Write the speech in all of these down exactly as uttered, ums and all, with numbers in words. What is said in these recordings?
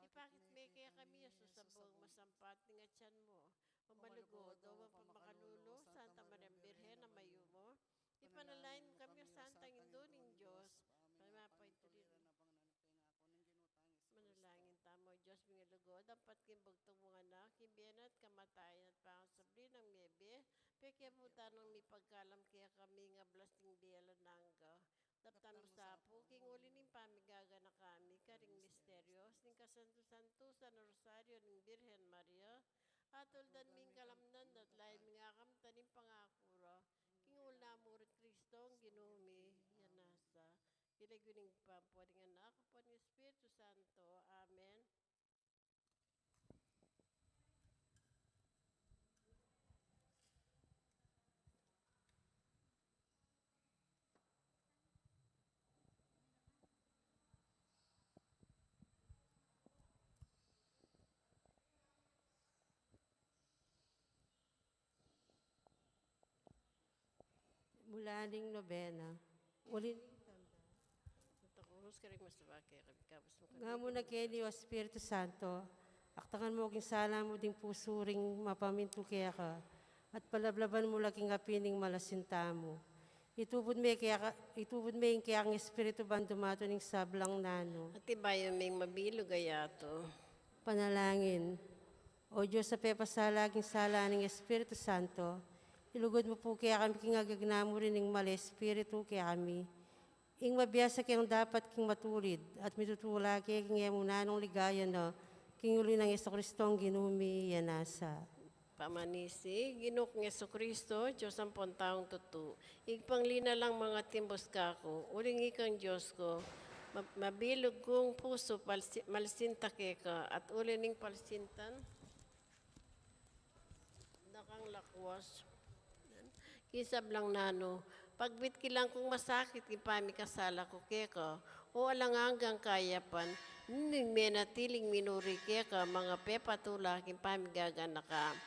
Ipakit me kekami i Jesus, ampong masampat ning atyan mu. O malugud, o mapamakalulu, Santa Maria Birhen a mayumu, ipanalangin mu kami, Santa Indu ning Dios, para mapaintulid. Manalangin tamu. O Dios ming lugud, ampat king bugtung mung Anak, king bie na at kamatayan at pangasubli nang mebie, pekyamutan nang mipagkalam kekami ing ablas ning bie alang angga. Daptan mu sa pu king uli ning pamigaganaka mi karing misteryos ning kasantu-santusan a Rosario ning Birhen Maria, at tuldan ming kalamnan da at layan ming akamtan ing pangaku ra, king uli na mu ring Kristong Ginu mi, ya nasa. King lagyu ning Ibpa, ampo ning Anak, ampo ning Espiritu Santo. Amen. Mula ning nobena. Uli ning tanda. Santa Cruz, karing masaba kekami, ikabus mu kami king muna keni, o Espiritu Santo, aktangan mu king sala mu ding pusu ring mapamintul keka, at palablaban mu la king api ning malasinta mu. Itubud me keka, itubud me ing kekang espiritu ban dumatung ning sablang nanu. At ibayu ming mabilug a yatu. Panalangin. O Dios a pepasala king sala ning Espiritu Santo, ilugud mu pu kekami king agagna mu rin ning Mala Espiritu kekami, ing mabiasa keng dapat king matulid, at mitutula ke king e mu nanung ligaya na, king uli nang Jesucristong Ginu mi, ya nasa. Pamanisi, Ginu kung Jesucristo, Dios ampon taung tutu, Ibpang linalang mangatimbus kaku, uling ikang Dios ku, ma-, mabilug kung pusu palsi-, malsinta keka, at uli ning palsintan, dakang lakwas. King sablang nanu, pagbitkilan kung masakit king pamikasala ku keka, o alang anggang kayapan, nung menatiling minuri keka, mangapepatula king pamigaganaka,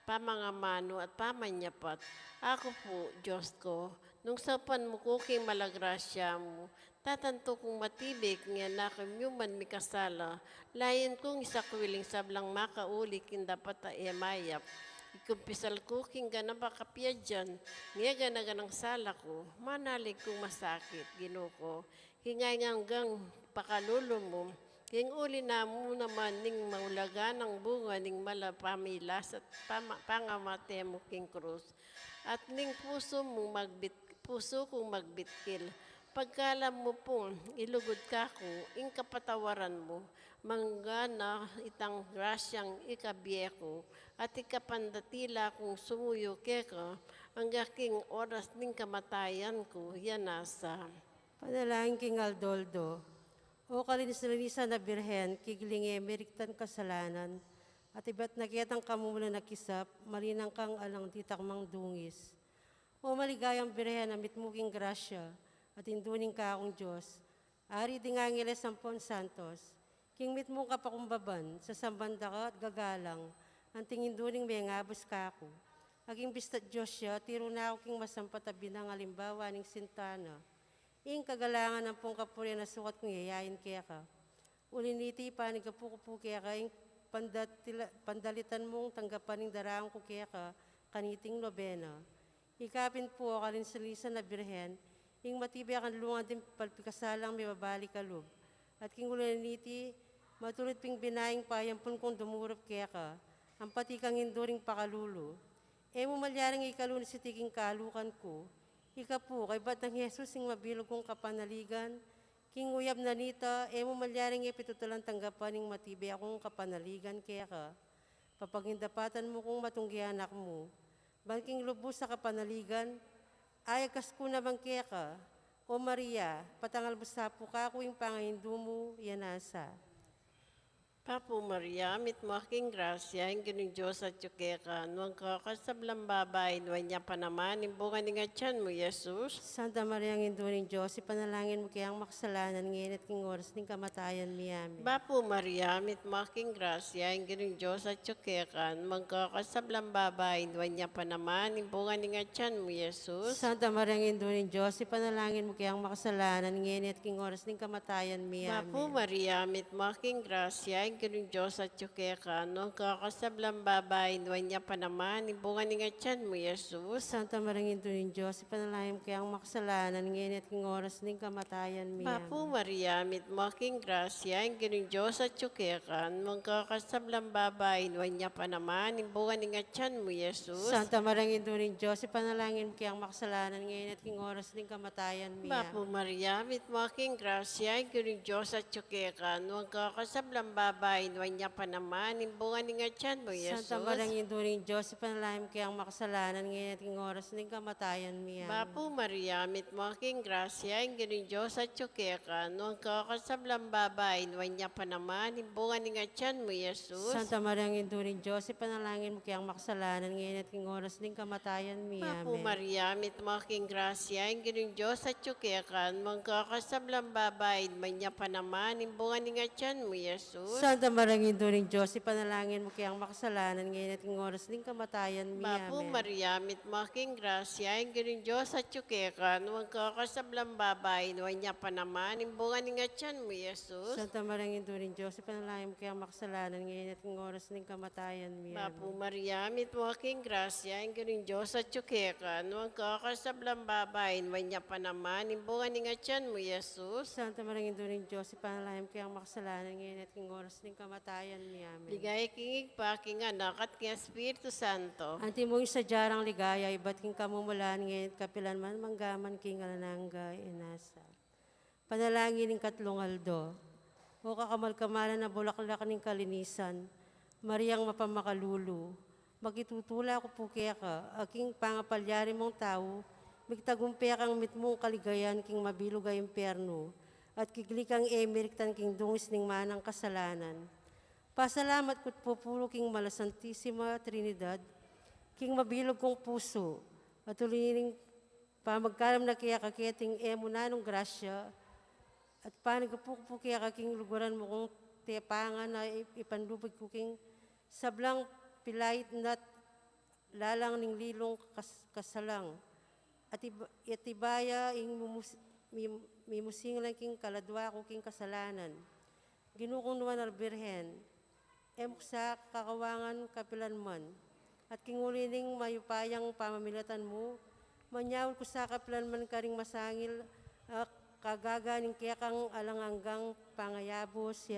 pamangamanu at pamanyapat. Aku pu, Dios ku, nung saupan mu ku king mala grasya mu, tatantu kung matibe king anak mu man mikasala, layun kung isakwil ing sablang makauli king dapat a e mayap. Ikumpisal ku king ganap a kapiadan, ngegan a ganang sala ku, manalig kung masakit, Ginu ku, king alang anggang pakalulu mu, king uli na mu naman ning maulaga nang bunga ning mala pamilas at pama-, pangamate mu king krus, at ning pusu mu magbit-, pusu kung magbitkil. Pagkalam mu pung ilugud kaku ing kapatawaran mu, mangana itang grasyang ikabie ku, at ikapandatila kung sumuyu keka, angga king oras ning kamatayan ku, ya nasa. Panalangin king aldo-aldo. O kalinis-linisan a Birhen, kigling e meriktan kasalanan, at ibat na ketang kamumulan a kisap, malinang kang alang ditak mang dungis. O maligayang Birhen a mitmu king grasya, at Indu ning kakung Dios, ari ding angeles ampon santos, king mitmung kapakumbaban, sasamban da ka at gagalang, anting Indu ning mengabus kaku. Aging bista't Dios ya, tiru na ku king masampat a binang alimbawa ning sinta na. Ing kagalangan ampong kapurian a sukat kung yayain keka. Uli niti, panigapu ku pu keka ing pandatila-, pandalitan mung tanggapan ing daraun ku keka kaniting nobena. Ikapin pu, o kalinis-linisan a Birhen, ing matibe a kanlungan ding palpikasalang mebabalik a lub. At king uli na niti, matulid ping bina ing payampun kung dumurup keka, ampat ikang Indu ring pakalulu. E mu malyaring ikalunis iti king kalukan ku. Ika pu, kaybat nang Jesus ing mabilug kung kapanaligan, king uyab na nita, e mu malyaring e pitutulan tanggapan ing matibe kung kapanaligan keka. Papagindapatan mu kung matunggi anak mu. Ban king lubus a kapanaligan, ayagkas ku naman keka. O Maria, patangal mu sa pu kaku ing pangaindu mu, ya nasa. Bapu Maria, mitmu ka king grasya, ing Ginung Dios atyu keka, nuan ka king sablang babai, nuan ya pa naman ing bunga ning atyan mu, Jesus. Santa Maria, Indu ning Dios, ipanalangin mu keng makasalanan, ngeni at king oras ning kamatayan mi. Amen. Bapu Maria, mitmu ka king grasya, ing Ginung Dios atyu keka, nuan ka king sablang babai, nuan ya pa naman ing bunga ning atyan mu, Jesus. Santa Maria, Indu ning Dios, ipanalangin mu keng makasalanan, ngeni at king oras ning kamatayan mi. Amen. Bapu Maria, mitmu ka king grasya, Ginu ning Dios, atiu keka nuan ka karing sablang babai, nuan ya pa naman ing bunga ning atian mu, i Jesus. Santa Maria, Indu ning Dios, ipanalangin mu kaming makasalanan, ngeni at king oras ning kamatayan mi. Amen. Bapu Maria, mitmu ka king grasya, ing Ginu ning Dios atiu keka, nuan ka karing sablang babai, nuan ya pa naman ing bunga ning atian mu, i Jesus. Santa Maria, Indu ning Dios, ipanalangin mu kaming makasalanan, ngeni at king oras ning kamatayan mi. Amen. Bapu Maria, mitmu ka king grasya, ing Ginu ning Dios atiu keka, nuan ka karing sablang babai, nuan ya pa naman ing bunga ning atian mu, i Jesus. Santa Maria, Indu ning Dios, ipanalangin mu kaming makasalanan, ngeni at king oras ning kamatayan mi. Amen. Bapu Maria, mitmu ka king grasya, ing Ginu ning Dios atiu keka, nuan ka karing sablang babai, nuan ya pa naman ing bunga ning atian mu, i Jesus. Santa Maria, Indu ning Dios, ipanalangin mu kaming makasalanan, ngeni at king oras ning kamatayan mi. Bapu Maria, mitmu ka king grasya, ing Ginu ning Dios atiu keka, nuan ka karing sablang babai, nuan ya pa naman ing bunga ning atian mu, i Jesus. Santa Maria, Indu ning Dios, ipanalangin mu kaming makasalanan, ngeni at king oras ning kamatayan mi. Amen. Bapu Maria, mitmu ka king grasya, ing Ginu ning Dios atiu keka, nuan ka karing sablang babai, nuan ya pa naman ing bunga ning atian mu, i Jesus. Santa Maria, Indu ning Dios, ipanalangin mu kaming makasalanan, ngeni at king oras ning kamatayan mi. Amen. Bapu Maria, mitmu ka king grasya, ing Ginu ning Dios atiu keka, nuan ka karing sablang babai, nuan ya pa naman ing bunga ning atian mu, i Jesus. Santa Maria, Indu ning Dios, ipanalangin mu kaming makasalanan, ngeni at king oras ning kamatayan mi. Amen. Ligaya king Ibpa, king Anak, at king Espiritu Santo. Antimo ing sadya rang ligaya ibat king kamumulan, ngeni at kapilan man, mangga man king alang angga. Amen. Panalangin ning katlung aldo. O kakamal-kamalan a bulaklak ning kalinisan, Mariang mapamakalulu, makitutula ku pu keka a king pangapalyari mung tau, migtagumpe kang mitmung kaligayan king mabilug a impiernu, at kigli kang e miriktan king dungis ning manang kasalanan. Pasalamat ku't pupulu king Mala Santisima Trinidad king mabilug kung pusu, at uli ning pamagkalam na keka keting e mu nanung grasya, at panagapu ku pu keka king luguran mu kung tepangan a i-, ipanlubud ku king sablang pilait na't lalang ning lilung kas-, kasalang. At ib-, at ibaya ing mumus-, mim-, mimusing lang king kaladua ku king kasalanan. Ginu kung nuan a Birhen, e mu ku sa kakawangan kapilan man. At king uli ning mayupayang pamamilatan mu, manyaul ku sa kapilan man karing masangil a kagaga ning kekang alang anggang pangayabus.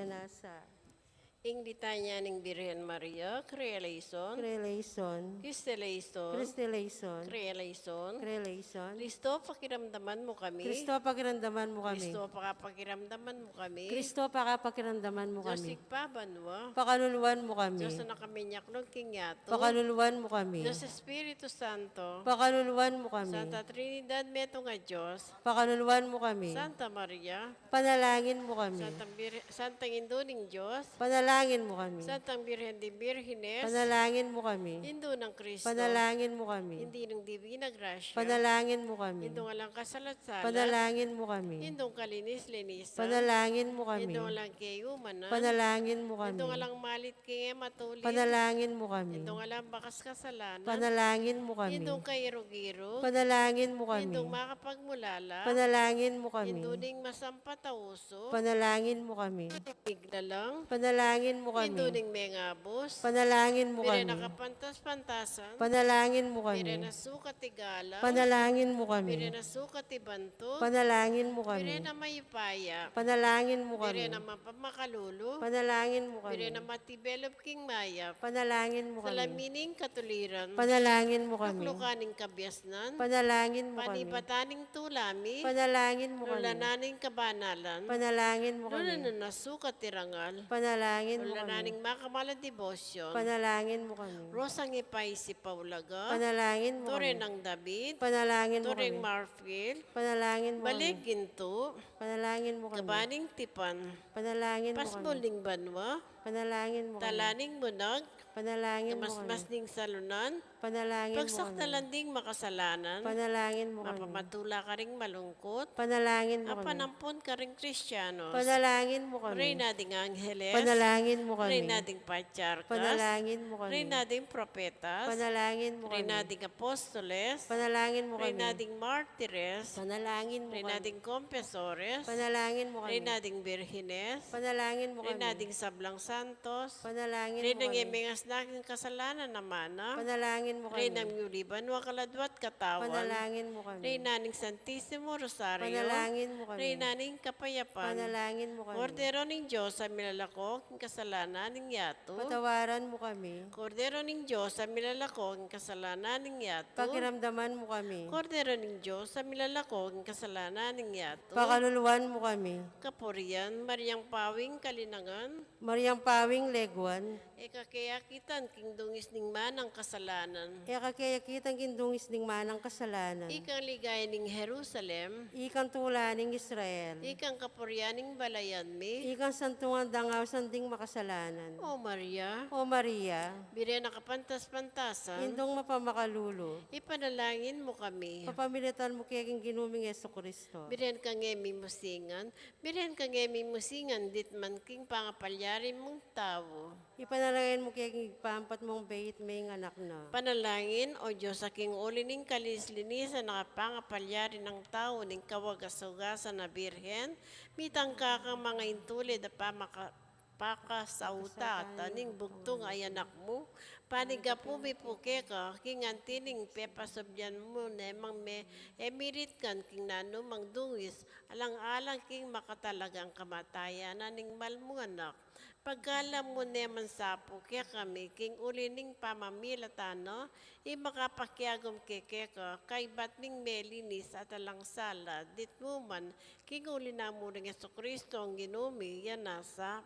Ing litanya ning Birhen Maria. Kyrie eleison. Kyrie eleison. Christe eleison. Christe eleison. Kyrie eleison. Kyrie eleison. Kristo, pakiramdaman mu kami. Kristo, pakiramdaman mu kami. Kristo, pakapakiramdaman mu kami. Kristo, pakapakiramdaman mu kami. Dios Ibpa banua. Pakaluluan mu kami. Dios a nakamanyaknun king yatu. Pakaluluan mu kami. Dios Espiritu Santo. Pakaluluan mu kami. Santa Trinidad, metung a Dios. Pakaluluan mu kami. Santa Maria. Panalangin mu kami. Santang Bir-, Santang Indu ning Dios. Panalangin mu kami. Santang Birhen de Birhenes. Panalangin mu kami. Indu nang Kristo. Panalangin mu kami. Indu nang Divina Gracia. Panalangin mu kami. Indung alang kasalat-salat. Panalangin mu kami. Indung kalinis-linisan. Panalangin mu kami. Indung alang kayumanan. Panalangin mu kami. Indung alang malit king e matulid. Panalangin mu kami. Indung alang bakas kasalanan. Panalangin mu kami. Indung kairug-irug. Panalangin mu kami. Indung makapagmulala. Panalangin mu kami. Indu ning masampat a usu. Panalangin mu kami. Miglalang. Panalangin mu kami. Indu ning mengabus. Panalangin mu kami. Birhen a kapantas-pantasan. Panalangin mu kami. Birhen a sukat igalang. Panalangin mu kami. Birhen a sukat ibantuk. Panalangin mu kami. Birhen a mayupaya. Panalangin mu kami. Birhen a mapamakalulu. Panalangin mu kami. Birhen a matibelup king mayap. Panalangin mu kami. Salamin ning katuliran. Panalangin mu kami. Luklukan ning kabiasnan. Panalangin mu kami. Panibatan ning tula mi. Panalangin mu kami. Lulanan ning kabanalan. Panalangin mu kami. Lulanan a sukat irangal. Panalangin mu kami. Lulanan ning makamal a debosyon. Panalangin mu kami. Rosang ipaisip a ulaga. Panalangin mu kami. Tore nang David. Panalangin mu kami. Toreng marfil. Panalangin mu kami. Bale gintu. Panalangin mu kami. Gaba ning tipan. Panalangin mu kami. Pasbul ning banua. Panalangin mu kami. Tala ning munag. Panalangin mu kami. Kamasmas ning salunan. Panalangin mu kami. Pagsakdalan ding makasalanan. Panalangin mu kami. Mapamatula karing malungkut. Panalangin mu kami. Apanampun karing Kristianos. Panalangin mu kami. Reyna ding Angeles. Panalangin mu kami. Reyna ding Patriarkas. Panalangin mu kami. Reyna ding Propetas. Panalangin mu kami. Reyna ding Apostoles. Panalangin mu kami. Reyna ding Martires. Panalangin mu kami. Reyna ding Confesores. Panalangin mu kami. Reyna ding Birhenes. Panalangin mu kami. Reyna ding sablang Santos. Panalangin mo kami. Reynang e mengasna king kasalanan a mana. Panalangin mo kami. Reynang miyuli banua, kaladwa at katawan. Panalangin mo kami. Reyna ning Santisimo Rosario. Panalangin mo kami. Reyna ning kapayapan. Panalangin mo kami. Kordero ning Dios a milalako king kasalanan ning yatu. Patawaran mo kami. Kordero ning Dios a milalako king kasalanan ning yatu. Pakiramdaman mo kami. Kordero ning Dios a milalako king kasalanan ning yatu. Pakaluluan mo kami. Kapurian, Mariang pawing kalinangan. Mariang pawing leguan. E ka keyakitan king dungis ning manang kasalanan. E ka keyakitan king dungis ning manang kasalanan. Ikang ligaya ning Jerusalem. Ikang tula ning Israel. Ikang kapurian ning balayan mi. Ikang santungan dang ausan ding makasalanan. O Maria. O Maria. Birhen a kapantas-pantasan. Indung mapamakalulu. Ipanalangin mu kami. Papamilatan mu ke king Ginu ming Jesucristo. Birhen kang e mimusingan. Birhen kang e mimusingan ditman king pangapalyari mung tau. Ipanalangin mu ke king pampat mung bait ming anak na. Panalangin, O Dios, a king uli ning kalinis-linisan a pangapalyari nang tau ning kawagas-ugasan a Birhen, mitangka kang mangaintulid a pamaka-, pakasautan ning bugtung a anak mu, panigapu mi pu keka, king anti ning pepasubyan mu ne mang me-, emirit kan king nanumang dungis, alang-alang king makatalagang kamatayan na ning mal mung anak. Pagkalam mu ne man sa pu kekami, king uli ning pamamilatan na, ing makapakiagum ke keka, kaybat ning melinis at alang sala, ditmu man, king uli na mu ring Jesucristo, ang Ginu mi, ya nasa.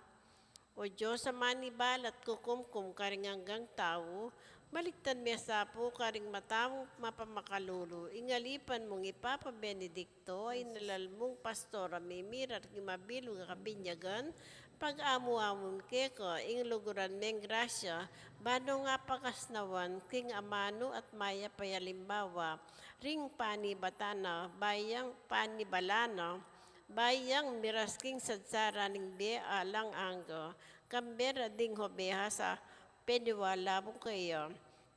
O Dios, a manibalat kukumkum karing anggang tau, maligtan me sa pu karing mata mung mapamakalulu, ing alipan mung i Papa Benedicto, a inalal mung pastor a mimirar king mabilug a kabinyagan, pag-amu-amu keka, ing luguran meng grasya, banung apakasnawan, king amanu at mayap a alimbawa, ring panibatan na, bayang panibalan na, bayang miras king sadsaran ning bie alang angga, kambe ra ding obeha a peniwala mu keya.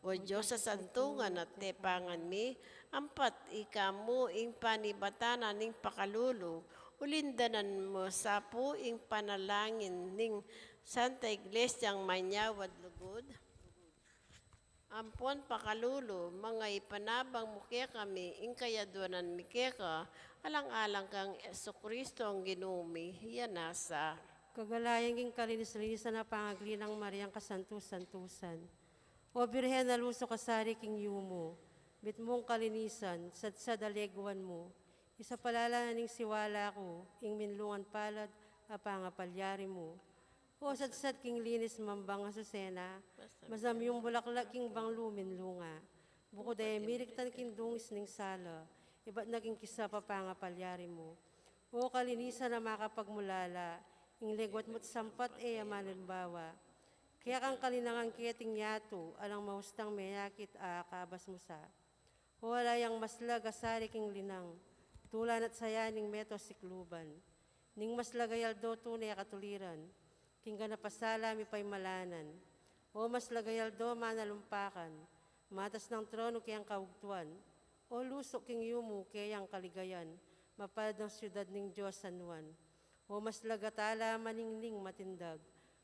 O Dios a santungan at tepangan mi, ampat ika mu ing panibatan na ning pakalulu, ulindanan mu sa pu ing panalangin ning Santa Iglesia a manyawad lugud. Ampon pakalulu, manga ipanabang mu kekami, ing kayaduanan mi keka, alang-alang kang Jesucristo ang Ginu mi, ya nasa. Kagalayan king kalinis-linisan a pangagli nang Mariang kasantus-santusan. O Birhen a lusuk a sari king yumu, mitmung kalinisan, sadsad a leguan mu, isapalala na ning siwala ku, ing minlungan palad a pangapalyari mu. O sadsad king linis mambang Asusena, masamyung bulaklak king banglu minlunga. Bukud a e miriktan king dungis ning sala, ibat na king kisap a pangapalyari mu. O kalinisan a makapagmulala, ing leguat mu't sampat e ya malimbawa. Kekang kalinangan keting yatu, alang maustang meyakit a akabas mu sa. O ala yang maslag a sari king linang, tula na't saya ning meto sikluban. Ning maslag a aldo tune katuliran, king ganap a sala mi pay malanan. O maslag a aldo manalumpakan, matas nang tronu keyang kaugtuan. O lusuk king yumu keyang kaligayan, mapalad a siudad ning Dios San Juan. O maslag a tala maningning matindag,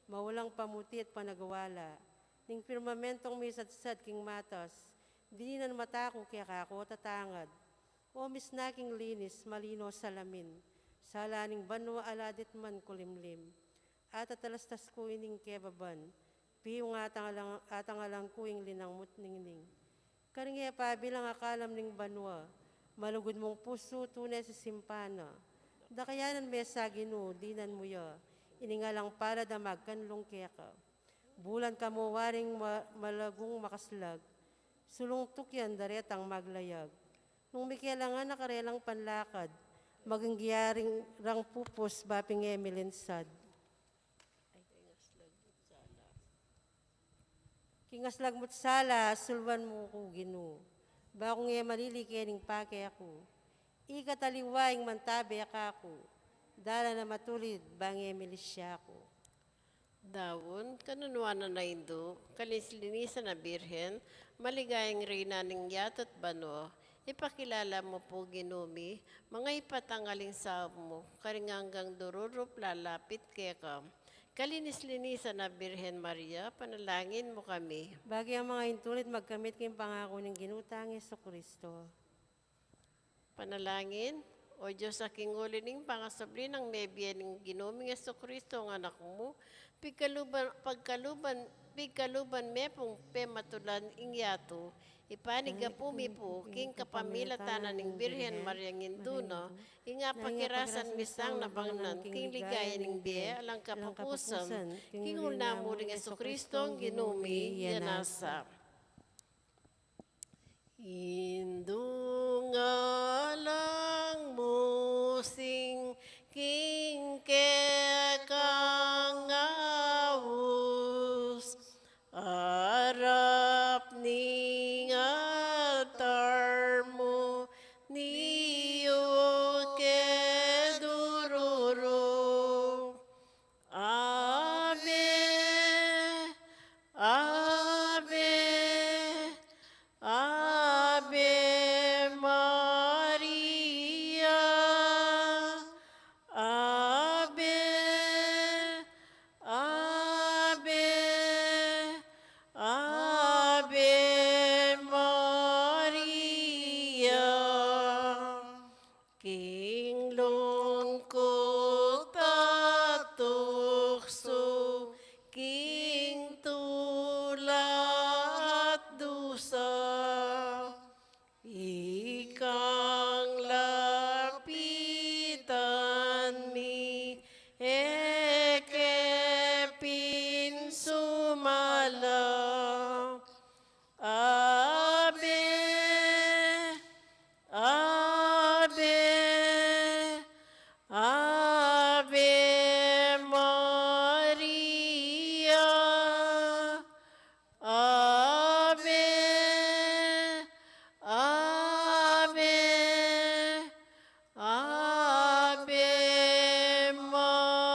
maulang pamuti at panagwala. Ning pirmamentong misadsad king matas, dininan mata ku keka ko tatangad. O misna king linis, malino salamin, sala ning banua ala ditman kulimlim. Atatalastas ku ining kebaban, piung atangalang, atangalang ku ing linang mu't ningning. Karing e pabilang a kalam ning banua, malugud mung pusu tune sisimpan na. Dakayanan me sa Ginu, dinan mu ya, ining alang palad a magkanlung keka. Bulan ka mu waring ma-, malagung makaslag, sulungtuk yan daretang maglayag. Nung mikelangan a karelang panlakad, maging giyaring rang pupus baping e milinsad. King aslag mu't sala, suluan mu ku Ginu. Ba kung e malili kening pake ku. Ika taliwa ing mantabe kaku. Dalan a matulid, bang e milisya ku. Daun, kanunuan a Indu, kalinis-linisan a Birhen, maligayang Reyna ning yatu at banua, ipakilala mu pu Ginu mi, manga ipatangaling saup mu, karing anggang dururup lalapit keka. Kalinis-linisan a Birhen Maria, panalangin mu kami. Bang a manga intulid magkamit king pangaku ning Ginu tang Jesucristo. Panalangin. O Dios, a king uli ning pangasubli nang mebie ning Ginu ming Jesucristo a Anak mu, pigkaluban, pagkaluban, pigkaluban me pung pematulan ing yatu, ipanyawad mu pu king kapamilatan na ning Birhen Maria ing Indu na, ing apakirasan mi sang nabangnan king ligaya ning bie alang kapupusan, king uli na mu ning Jesucristo a Ginu mi. Nasa. Indu, ngalang mu sing king kekang aus, arap ning altar mu, niyu ke dururu. Ave, Ave, Ave Maria, Ave, Ave, Ave Maria. King lungkut at tuksu, king tula at dusa, ikang lapitan mi, e ke pin sumala. Ave, Ave, Ave Maria, Ave, Ave, Ave Maria.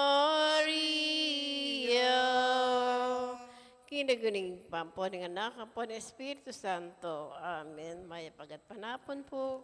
King lagyu ning Ibpa, ampo ning Anak, ampo ning Espiritu Santo. Amen. Mayap a gatpanapun pu.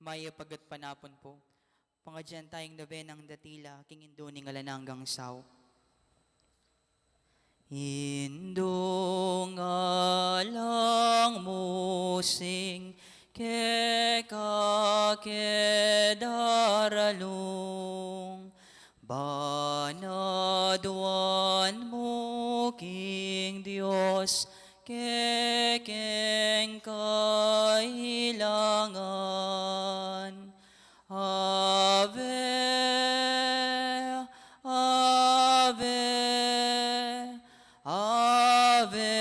Mayap a gatpanapun pu. Pangadyan tayang nobenang datila king Indu ning Alang Anggang Saup. Indung alang mu sing keka ke daralung, ban aduan mu king Dios kekeng kailangan. Ave, Ave, Ave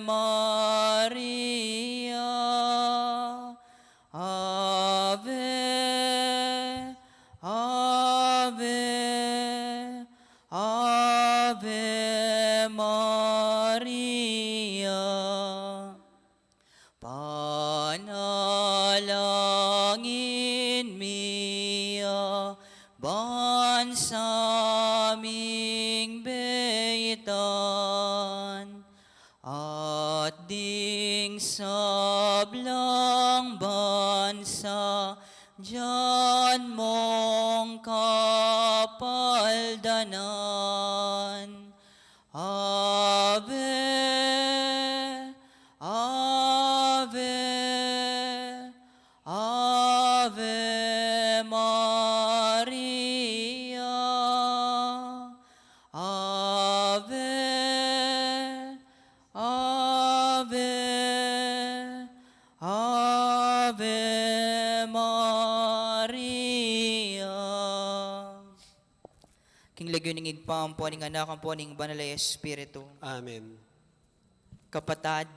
Maria. Ave, Ave, Ave Maria. Panalangin mi ya bansa ming beitan, at ding sablang bansa dyan mong kapaldanan. Ave, Ave, Ave Maria. Ave, Ave, Ave Maria. King lagyu ning Ibpa, ampo ning Anak, ampo ning Banal a Espiritu. Amen. Kapatad,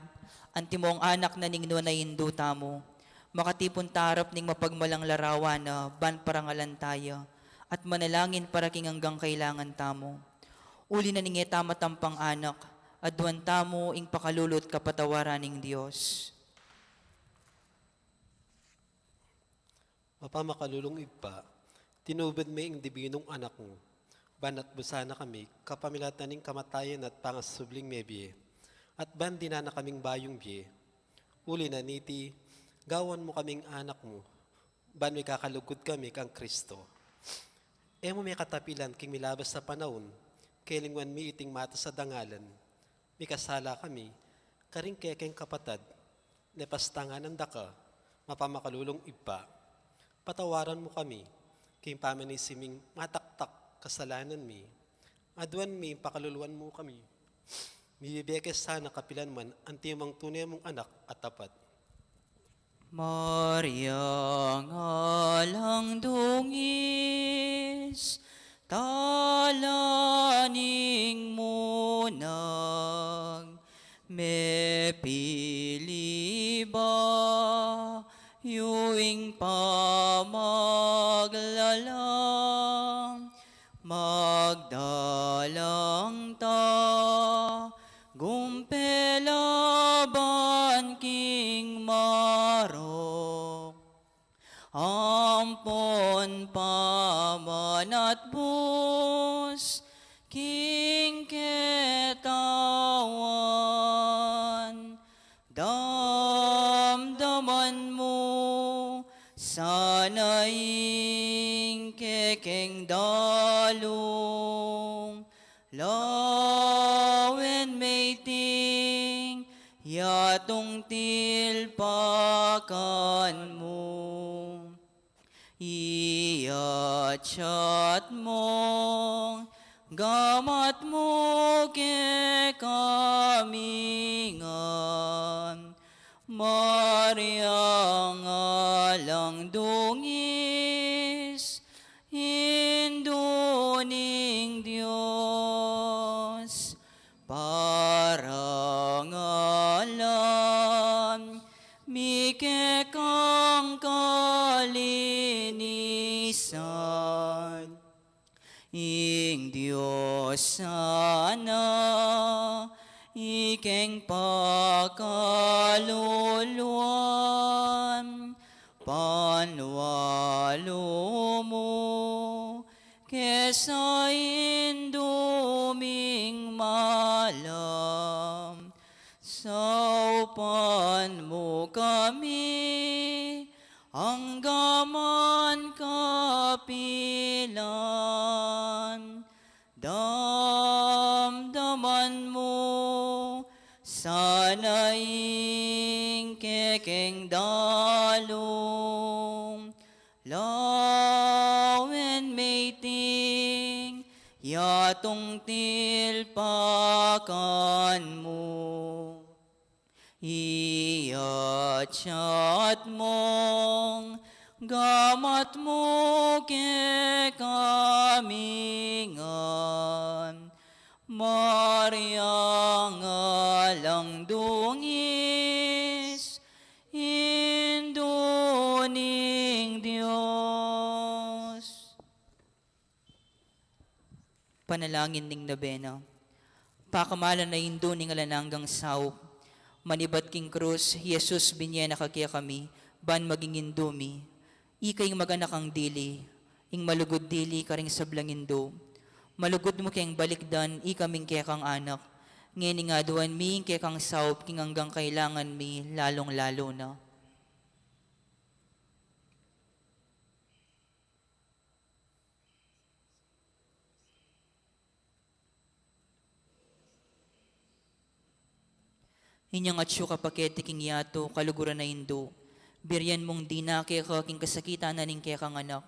antimong anak na ning nuan a Indu tamu, makatipun ta arap ning mapagmalang larawan na ban parangalan taya, at manalangin para king anggang kailangan tamu. Uli na ning e ta matampang anak, aduan tamu ing pakalulu at kapatawaran ning Dios. Mapamakalulung Ibpa, tinubud me ing dibinung Anak mu, ban atbusan na kami kapamilatan ning kamatayan at pangasubling mebie, at ban dinan na kaming bayung bie. Uli na niti, gawan mu kaming anak mu, ban mikakalugud kami kang Kristo. E mu me katapilan king milabas a panaun, kelingwan mi iting matas a dangalan. Mikasala kami karing kekeng kapatad, lepas tanganan da ka, mapamakalulung Ibpa. Patawaran mu kami king pamanisi ming mataktak kasalanan mi. Aduan mi ing pakaluluan mu kami. Mibibie ke sana kapilan man antimong tune mung anak a tapat. Maria, alang dungis, tala ning munang, mepili bayu ing pamaglalang, magdalang ta gumpe laban king marok. Ampon pamanatbus king ketawan, damdaman mu sana ing kekeng dalung, lawen me iting yatung tilpakan mu. Iyatsat mung gamat mu kekami ngan, Mariang alang dungis, Indu ning Dios, parangalan mi kekang kalinisan. Ing Dios sana ikeng pakaluluan, panwalu mu ke sa Indu ming malam. Saupan mu kami Anggaman kapilan, damdaman mu sana ing kekeng dalu, lawen meeting yatung tilpakan mu. Iyatsat mung gamat mu kekami ngan, Maria alang dungis, Indu ning Dios. Panalangin ning nobena. Pakamalan a Indu ning alang anggang saup, manibat king krus, Jesus, binie na ka kekami, ban maging Indu mi. Ika ing maganakang dili, ing malugud dili karing sablang indu. Malugud mu keng balikdan ikaming kekang anak, ngening aduan mi ing kekang saup king anggang kailangan mi, lalung-lalu na. Inyang atsu ka pa keti king yatu, kaluguran a Indu, birian mung dina keka king kasakitan na ning kekang anak,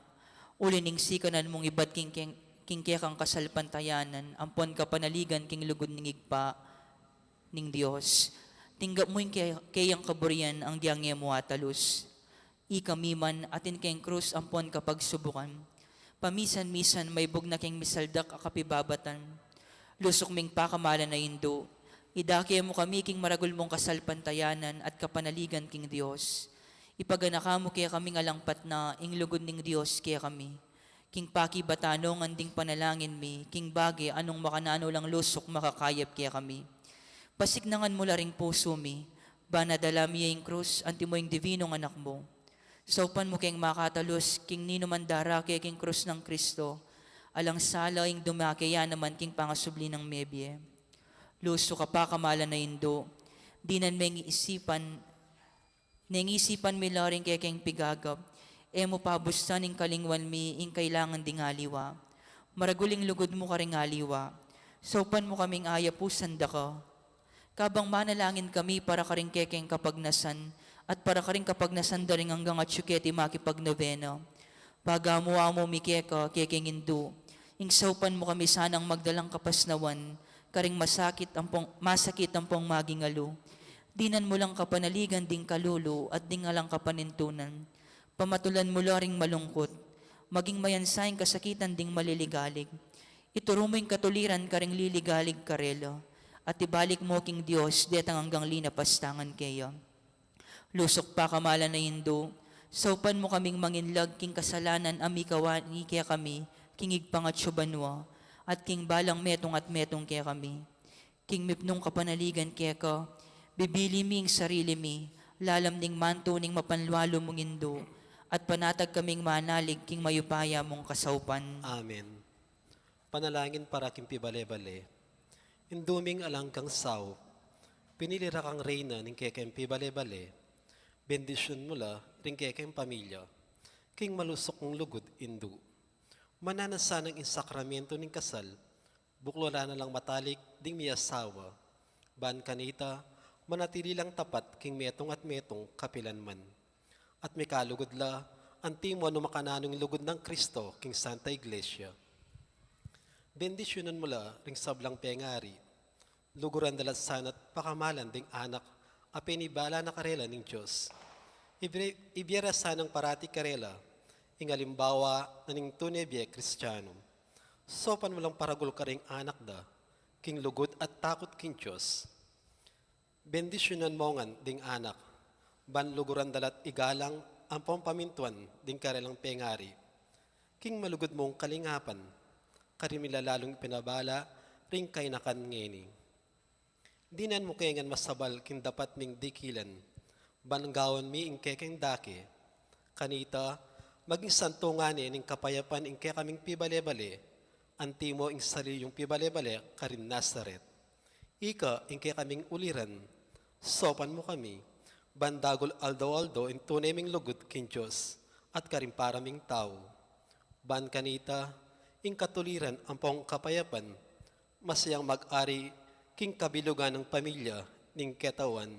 uli ning sikanan mung ibat king, king, king kekang kasalpantayanan ampon kapanaligan king lugud ning Ibpa ning Dios. Tinggap mu ing ke-, keyang kaburian anggyang e mu atalus. Ikami man, atin keng krus ampon kapagsubukan, pamisan-misan maibug na keng misaldak a kapibabatan. Lusuk ming pakamalan a Indu, idake mu kami king maragul mung kasalpantayanan at kapanaligan king Dios. Ipaganaka mu kekaming alang patna ing lugud ning Dios kekami. King pakibatan ngan ding panalangin mi, king bage a nung makananu lang lusuk makakayap kekami. Pasiknangan mu la ring pusu mi, ban adala mi ya ing krus, antimo ing divinong anak mu. Saupan mu keng makatalus king ninuman darake king krus nang Kristo, alang sala ing dumake ya naman king pangasubli nang mebie. Lusuk a pakamalan a Indu, dinan meng isipan, neng isipan mi la ring kekeng pigagap, e mu pabustan ing kalingwan mi ing kailangan ding aliwa. Maragul ing lugud mu karing aliwa, saupan mu kaming ayapusan da ka. Kabang manalangin kami para karing kekeng kapagnasan, at para karing kapagnasan da ring anggang atsu keti makipagnobena. Pagamu-amu mi keka, kekeng Indu, ing saupan mu kami sanang magdalang kapasnawan, karing masakit ampong, masakit ampong maging alu. Dinan mu lang kapanaligan ding kalulu at ding alang kapanintunan. Pamatulan mu la ring malungkut, maging mayansa ing kasakitan ding maliligalig. Ituru mu ing katuliran karing liligalig karela, at ibalik mu king Dios detang anggang linapastangan keya. Lusuk pakamalan a Indu, saupan mu kaming manginlag king kasalanan a mikawani kekami king Ibpang atsu banua, at king balang metung at metung kekami. King mipnung kapanaligan keka, bibili mi ing sarili mi lalam ning mantu ning mapanlualu mung Indu, at panatag kaming manalig king mayupaya mung kasaupan. Amen. Panalangin para king pibale-bale. Indu ming alang anggang saup, pinili ra kang reyna ning kekeng pibale-bale. Bendisyun mu la ring kekeng pamilya king malusuk mung lugud, Indu. Mananu na sanang ing sakramentu ning kasal, buklun na lang matalik ding miyasawa, ban kanita manatili lang tapat king metung at metung kapilan man. At mikalugud la, antimo nung makananu ing lugud nang Kristo king Santa Iglesia. Bendisyunan mu la ring sablang pengari, luguran da la sana't pakamalan ding anak a penibala na karela ning Dios. Ibie-, ibie ra sanang parati karela ing alimbawa na ning tune bie Kristiano. Saupan mu lang paragul karing anak da king lugud at takut king Dios. Bendisyunan mu ngan ding anak, ban luguran da la't igalang ampong pamintuan ding karelang pengari king malugud mung kalingapan, karin mi la lalung ipinabala ring kainakan ngeni. Dinan mu ke ngan masabal king dapat ming dikilan, ban gawan mi ing kekeng dake. Kanita, maging santungan ne ning kapayapan ing kekaming pibale-bale, antimo ing sarili yung pibale-bale karin Nazaret. Ika ing kekaming uliran, saupan mu kami, Ban dagul aldo-aldo ing tune ming lugud king Dios at karing para ming tau. Ban kanita, ing katuliran ampong kapayapan, masayang mag-ari king kabilugan ning pamilya ning katawan.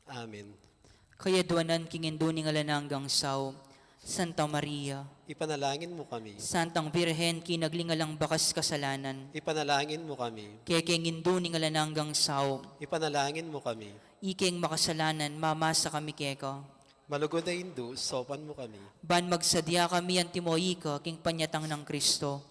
Amen. Kayadwanan king Indu ning alang anggang sau, Santa Maria. Ipanalangin mo kami. Santang Birhen, kinagling alang bakas kasalanan. Ipanalangin mo kami. Kekeng Indu ning alang anggang sau. Ipanalangin mo kami. Ikeng makasalanan, mamasa kami keka. Malugud a Indu, saupan mo kami. Ban magsadya kami antimo ika king panyatang nang Kristo.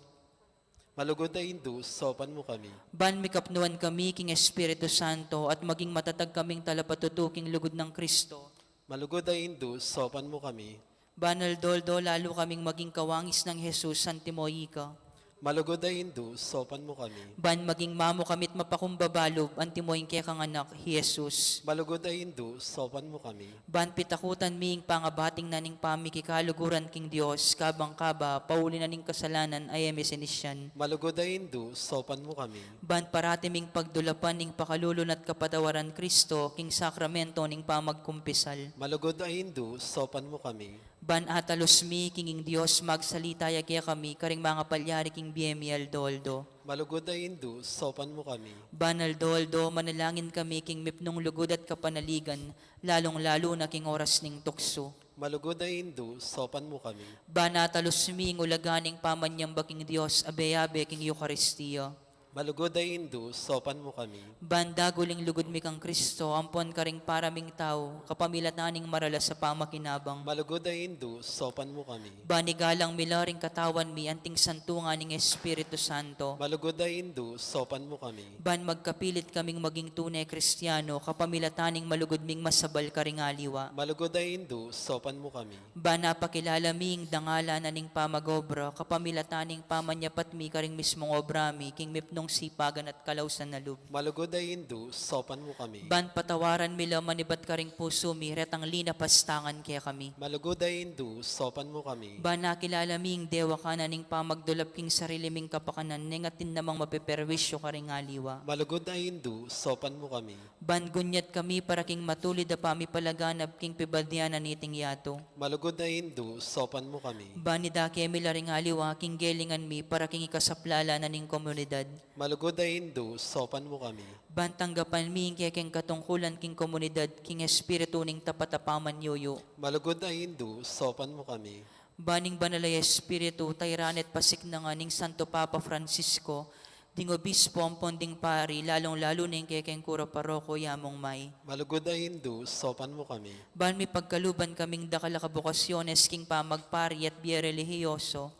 Malugud a Indu, saupan mo kami. Ban mikapnuan kami king Espiritu Santo at maging matatag kaming talapatutu king lugud nang Kristo. Malugud a Indu, saupan mo kami. Ban aldo-aldo lalu kaming maging kawangis nang Jesus antimo ika. Malugud a Indu, saupan mo kami. Ban maging mamu kami't mapakumbaba lub antimo ing kekang Anak, Jesus. Malugud a Indu, saupan mo kami. Ban pitakutan mi ing pangabating na ning pamikikaluguran king Dios, kabang kaba, pauli na ning kasalanan a e mi sinisian. Malugud a Indu, saupan mo kami. Ban parati ming pagdulapan ing pakalulu na't kapatawaran Kristo, king sakramento ning pamagkumpisal. Malugud a Indu, saupan mo kami. Ban atalus mi king ing Dios magsalita ya kekami, karing mangapalyari king bie mi aldo-aldo. Malugud a Indu, saupan mo kami. Ban aldo-aldo, manalangin kami king mipnung lugud at kapanaligan, lalung-lalu na king oras ning tuksu. Malugud a Indu, saupan mo kami. Ban atalus mi ing ulaga ning pamanyamba king Dios, abe-abe king Eukaristia. Malugud a Indu, saupan mo kami. Ban dagul ing lugud mi kang Kristo, ampon karing para ming tau, kapamilatan ning maralas a pamakinabang. Malugud a Indu, saupan mo kami. Ban igalang mi la ring katawan mi anting santungan ning Espiritu Santo. Malugud a Indu, saupan mo kami. Ban magkapilit kaming maging tune Kristiano, kapamilatan ning malugud ming masabal karing aliwa. Malugud a Indu, saupan mo kami. Ban apakilala mi ing dangalan na ning pamag-obra, kapamilatan ning pamanyapat mi karing mismung obra mi, king mipnung sipagan at kalausan na lub. Malugud a Indu, saupan mo kami. Ban patawaran mi la manibat karing pusu mi, retang linapastangan kekami. Malugud a Indu, saupan mo kami. Ban akilala mi ing dewakan na ning pamagdulap king sarili ming kapakanan, neng atin namang mapeperwisyu karing aliwa. Malugud a Indu, saupan mo kami. Ban gunyat kami para king matulid a pamipalaganap king pibadian na niting yatu. Malugud a Indu, saupan mo kami. Ban idake mi la ring aliwa king gelingan mi para king ikasaplala na ning komunidad. Malugud a Indu, saupan mo kami. Ban tanggapan mi ing kekeng katungkulan king komunidad king espiritu ning tapat a pamanyuyu. Malugud a Indu, saupan mo kami. Ban ing Banal a Espiritu, tayran at pasiknangan ning Santo Papa Francisco, ding obispo ampon ding pari, lalung-lalu na ing kekeng kura paroko, ya mung may. Malugud a Indu, saupan mo kami. Ban mipagkaluban kaming dakal a kabukasyones king pamagpari at bie relihiyoso.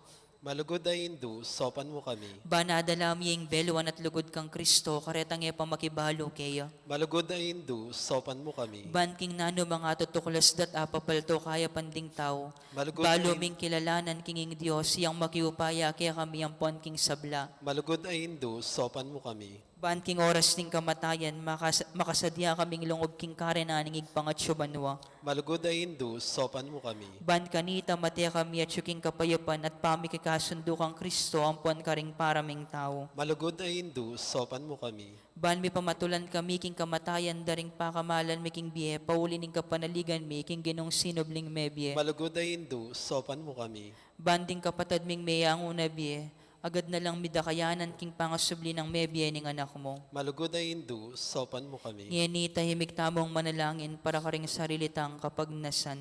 Malugud a Indu, saupan mo kami. Ban adala mi ing beluan at lugud kang Kristo, karetang e pa makibalu keya. Malugud a Indu, saupan mo kami. Ban king nanu mang atutuklas da't apapalto kayapan ding tau, Malugud a balu In- ming kilalanan king ing Dios, yang makiupaya kekami ampon king sabla. Malugud a Indu, saupan mo kami. Ban king oras ning kamatayan, makas-, makasadya kaming lungub king karinan ning Ibpang atsu banua. Malugud a Indu, saupan mo kami. Ban kanita mate kami atsu king kapayapan at pamikikasundu kang Kristo ampon karing para ming tau. Malugud a Indu, saupan mo kami. Ban mipamatulan kami king kamatayan da ring pakamalan mi king bie, pauli ning kapanaligan mi king Ginung sinubling mebie. Malugud a Indu, saupan mo kami. Ban ding kapatad ming meyangu na bie, agad na lang midakayanan king pangasubli nang mebie ning Anak mu. Malugud a Indu, saupan mo kami. Ngeni tahimik tamung manalangin para karing sarili tang kapagnasan.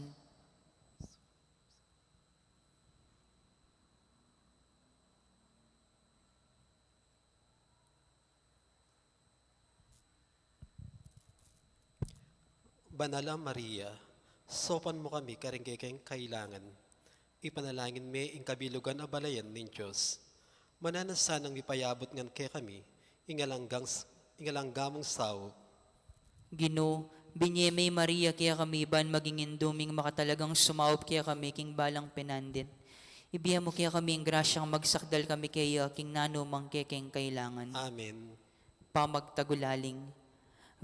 Banal a Maria, saupan mo kami karing kekeng kailangan. Ipanalangin me ing kabilugan a balayan ning Dios. Mananu sanang mipayabut ngan kekami ing alang anggang s-, ing alang angga mung saup. Ginu, binye me i Maria kekami ban maging indu ming makatalagang sumaup kekami king balang penandit. Ibie mu kekami ing grasyang magsakdal kami keya king nanu mang kekeng kailangan. Amen. Pamagtagulaling.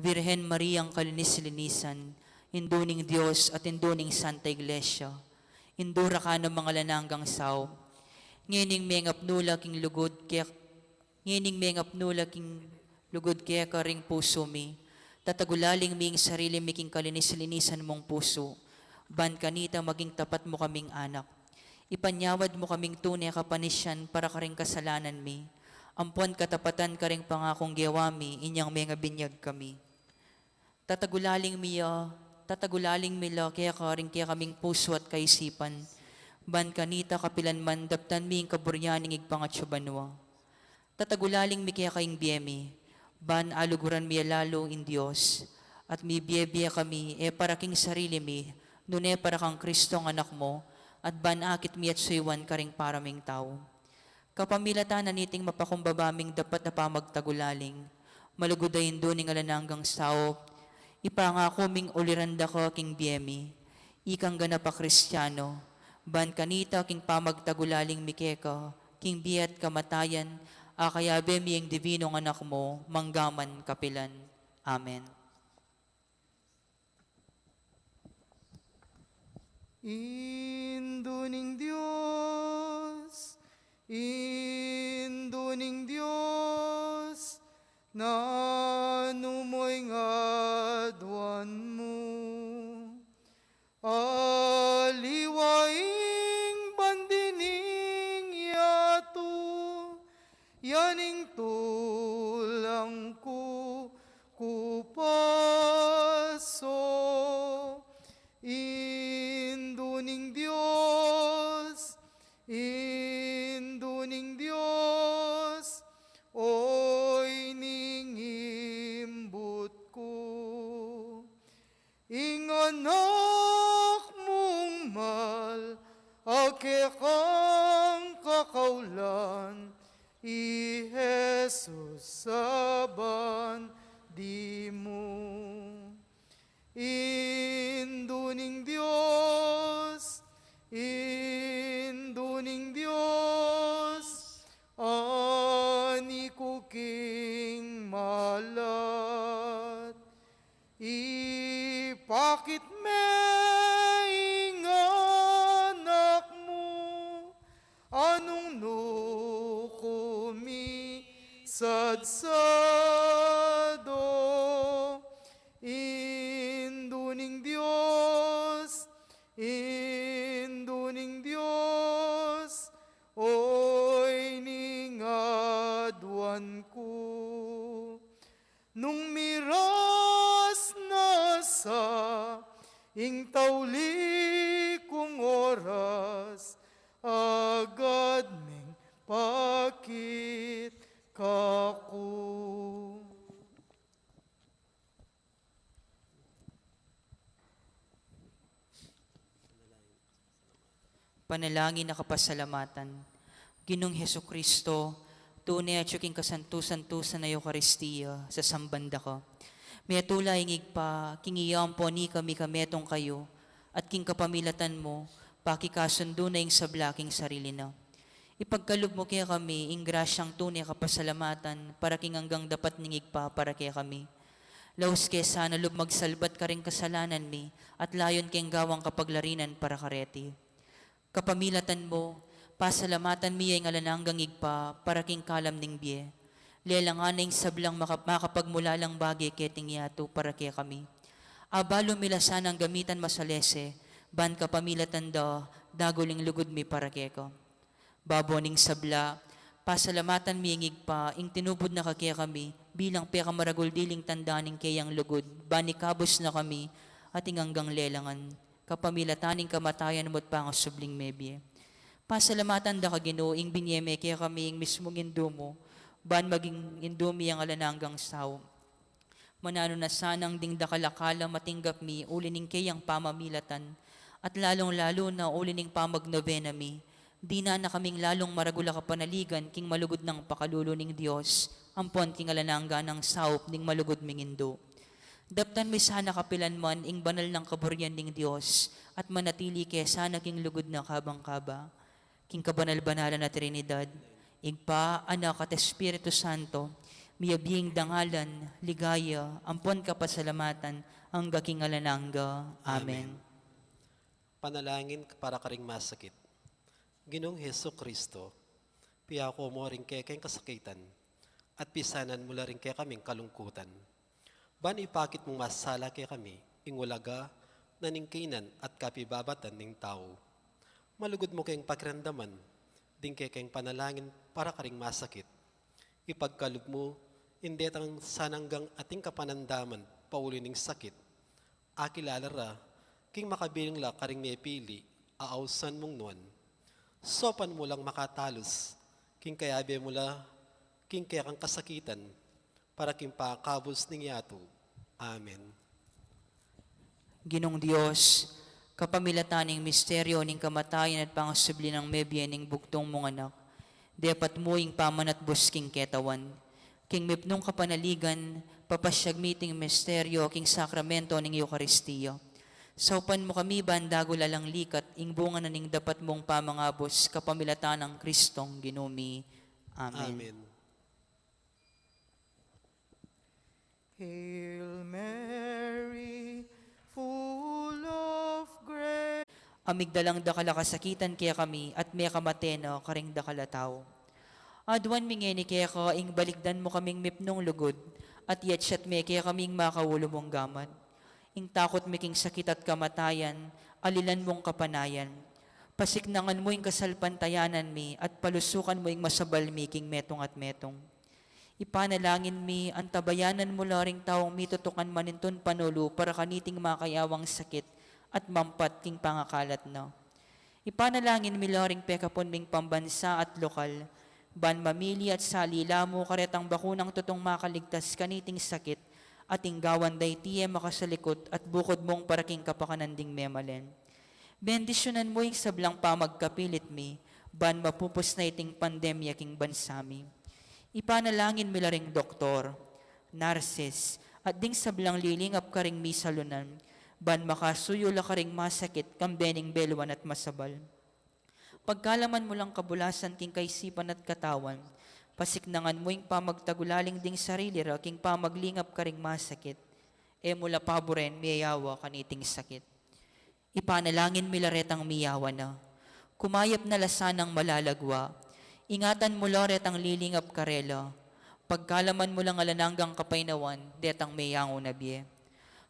Virgen Mariang kalinis-linisan, Indu ning Dios at Indu ning Santa Iglesia, Indu ra ka nang alang anggang saup. Ngening mengapnu la king lugud ke, ngening mengapnu la king lugud keka ring pusu mi, Tatagulaling mi ing sarili mi king kalinis-linisan mung pusu, ban kanita maging tapat mu kaming anak. Ipanyawad mu kaming tune kapanisian para karing kasalanan mi. Ampon katapatan karing pangakung gewa mi, inyang mengabinyag kami. Tatagulaling mi ya, tatagulaling mi la keka ring kekaming pusu at kaisipan, ban kanita kapilan man daptan mi ing kaburian ning Ibpa ngatsu banua. Tatagulaling mi keka ing bie mi, ban aluguran mi ya lalu ing Dios, at mibie-bie kami, e para king sarili mi, nune para kang Kristong Anak mu, at ban akit mi at suyuan karing para ming tau. Kapamilatan na niting mapakumbaba ming dapat a pamagtagulaling, malugud a Indu ning alang anggang saup, ipangaku ming uliran da ka king bie mi, ikang ganap a Kristiano, ban kanita king pamagtagulaling mi keka, king bie at kamatayan, akayabe mi ing dibinung Anak mu, mangga man kapilan. Amen. Indu ning Dios, Indu ning Dios, nanu mu ing aduan mu? Aliwa ing bandi ning yatu, ya ing tulang ku kupaso. Indu ning Dios, Indu ning Dios, oy ning imbut ku. Ing Anak mung mal a kekang kakaulan, i Jesus a bandi mu. Indu ning Dios, Indu ning Dios, ani ku king malat. Ipakit me ing Anak mu, a nung nu ku misadsadu. Indu ning Dios, Indu ning Dios, oy ning aduan ku. Nung miras na sa ing tauli kung oras, agad meng pakit kaku. Panalangin a kapasalamatan. Ginung Jesucristo, tune atyu king kasantu-santusan a Eukaristia, sasamban da ka. Metula ing Ibpa, king iya ampo ikami kametung kayu, at king kapamilatan mu, pakikasundu na ing sabla king sarili na. Ipagkalub mu kekami ing grasyang tune kapasalamatan para king anggang dapat ning Ibpa para kekami. Laus ke sana lub magsalbat karing kasalanan mi at layun keng gawang kapaglarinan para kareti. Kapamilatan mu, pasalamatan mi ya ing alang anggang Ibpa para king kalam ning bie. Lelangan na ing sablang maka-, makapagmulalang bage keting yatu para kekami. Abalu mi la sanang gamitan masalese, ban kapamilatan da, dagul ing lugud mi para keka. Babo ning sabla, pasalamatan mi ing Ibpa, ing tinubud na ka kekami, bilang pekamaragul diling tanda ning keyang lugud, ban ikabus na kami, at ing anggang lelangan, kapamilatan ning kamatayan mu at pangasubling mebie. Pasalamatan da ka Ginu, ing binie me kekami, ing mismung Indu mu, ban maging Indu mi ing alang anggang saup. Mananu na sanang ding dakal a kalam a tinggap mi uli ning keyang pamamilatan, at lalung-lalu na uli ning pamagnobena mi, dinan na kaming lalung maragul a kapanaligan king malugud nang pakalulu ning Dios, ampon king alang angga nang saup ning malugud ming Indu. Daptan mi sana kapilan man ing banal nang kaburian ning Dios, at manatili ke sana king lugud na kabang kaba. King kabanal-banalan a Trinidad, Ibpa, Anak, at Espiritu Santo, miyabie ing dangalan, ligaya, ampon kapasalamatan, angga king alang angga. Amen. Amen. Panalangin para karing masakit. Ginung Jesucristo, piako mu ring kekeng kasakitan, at pisanan mu la ring kekaming kalungkutan. Ban ipakit mung masala kekami ing ulaga na ning kainan at kapibabatan ning tau. Malugud mu keng pakiramdaman ding kekeng panalangin para karing masakit. Ipagkalub mu ing detang sananggang ating kapanamdaman pauli ning sakit. Akilala ra king makabiling la karing mepili a ausan mung nuan. Saupan mu lang makatalus king kayabe mu la king kekang kasakitan para king pakabus ning yatu. Amen. Ginung Dios, kapamilatan ning misteryo ning kamatayan at pangasubli nang mebie ning bugtung mung anak, depat mu ing pamanatbus king ketawan. King mipnung kapanaligan, papasyag mi iting misteryo king sakramento ning Eukaristia. Saupan mu kami ban dagul alang likat ing bunga na ning dapat mung pamangabus kapamilatan nang Kristong Ginu mi. Amen. Amen. Hail Mary, full of grace. A migdalang dakal a kasakitan kekami at mekamate na karing dakal a tau. Aduan mi ngeni keka ing balikdan mu kaming mipnung lugud, at yatsat me kekami ing makaulu mung gamat. Ing takut mi king sakit at kamatayan, alilan mung kapanayan. Pasiknangan mu ing kasalpantayanan mi, at palusukan mu ing masabal mi king metung at metung. Ipanalangin mi, antabayanan mu la ring taung mitutukan manintun panulu para kaniting makayawang sakit at mampat king pangakalat na. Ipanalangin mi la ring pekapun ming pambansa at lokal, ban mamili at salila mu karetang bakunang tutung makaligtas kaniting sakit, at ing gawan da iti e makasalikut at bukud mung para king kapakanan ding memalen. Bendisyunan mu ing sablang pamagkapilit mi, ban mapupus na iting pandemya king bansa mi. Ipanalangin mi la ring doktor, nurses, at ding sablang lilingap karing misalunan, ban makasuyu la karing masakit kambe ning beluan at masabal. Pagkalaman mu lang kabulasan king kaisipan at katawan, pasiknangan mu ing pamagtagulaling ding sarili ra king pamaglingap karing masakit. E mu la paburen miyayawa kaniting sakit. Ipanalangin mi la retang miyawa na. Kumayap na la sanang malalagwa. Ingatan mu la retang lilingap karela. Pagkalaman mu lang alang anggang kapaynawan detang meyangu na bie.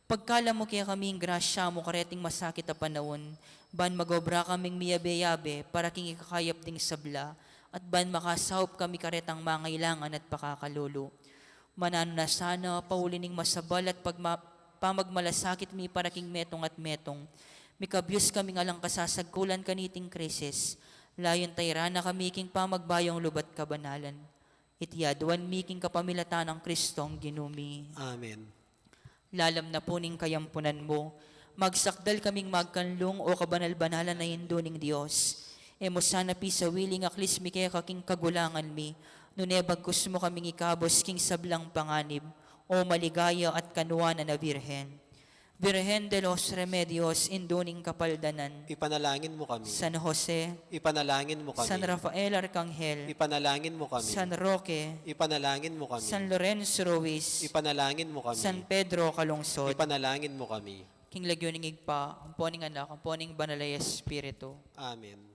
Pagkalam mu kekami ing grasya mu kareting masakit a panaun, ban magobra kaming miyabe-yabe para king ikakayap ding sabla, at ban makasaup kami karetang mangailangan at pakakalulu. Mananu na sana, pauli ning masabal at pagma-, pamagmalasakit mi para king metung at metung, mikabyus kaming alang kasasagkulan kaniting krisis, layun tairan na kami king pamagbayung lub at kabanalan. Iti aduan mi king kapamilatan nang Kristong Ginu mi. Amen. Lalam na pu ning kayampunan mu, magsakdal kaming magkanlung, o kabanal-banalan a Indu ning Dios. E mu sana pisawili ing aklis mi keka king kagulangan mi, nune bagkus mu kaming ikabus king sablang panganib, o maligaya at kanuanan a Birhen. Birhen de los Remedios, Indu ning Kapaldanan. Ipanalangin mu kami. San Jose. Ipanalangin mu kami. San Rafael Arcangel. Ipanalangin mu kami. San Roque. Ipanalangin mu kami. San Lorenzo Ruiz. Ipanalangin mu kami. San Pedro Calungsod. Ipanalangin mu kami. King lagyu ning Ibpa, ampo ning Anak, ampo ning Banal a Espiritu. Amen.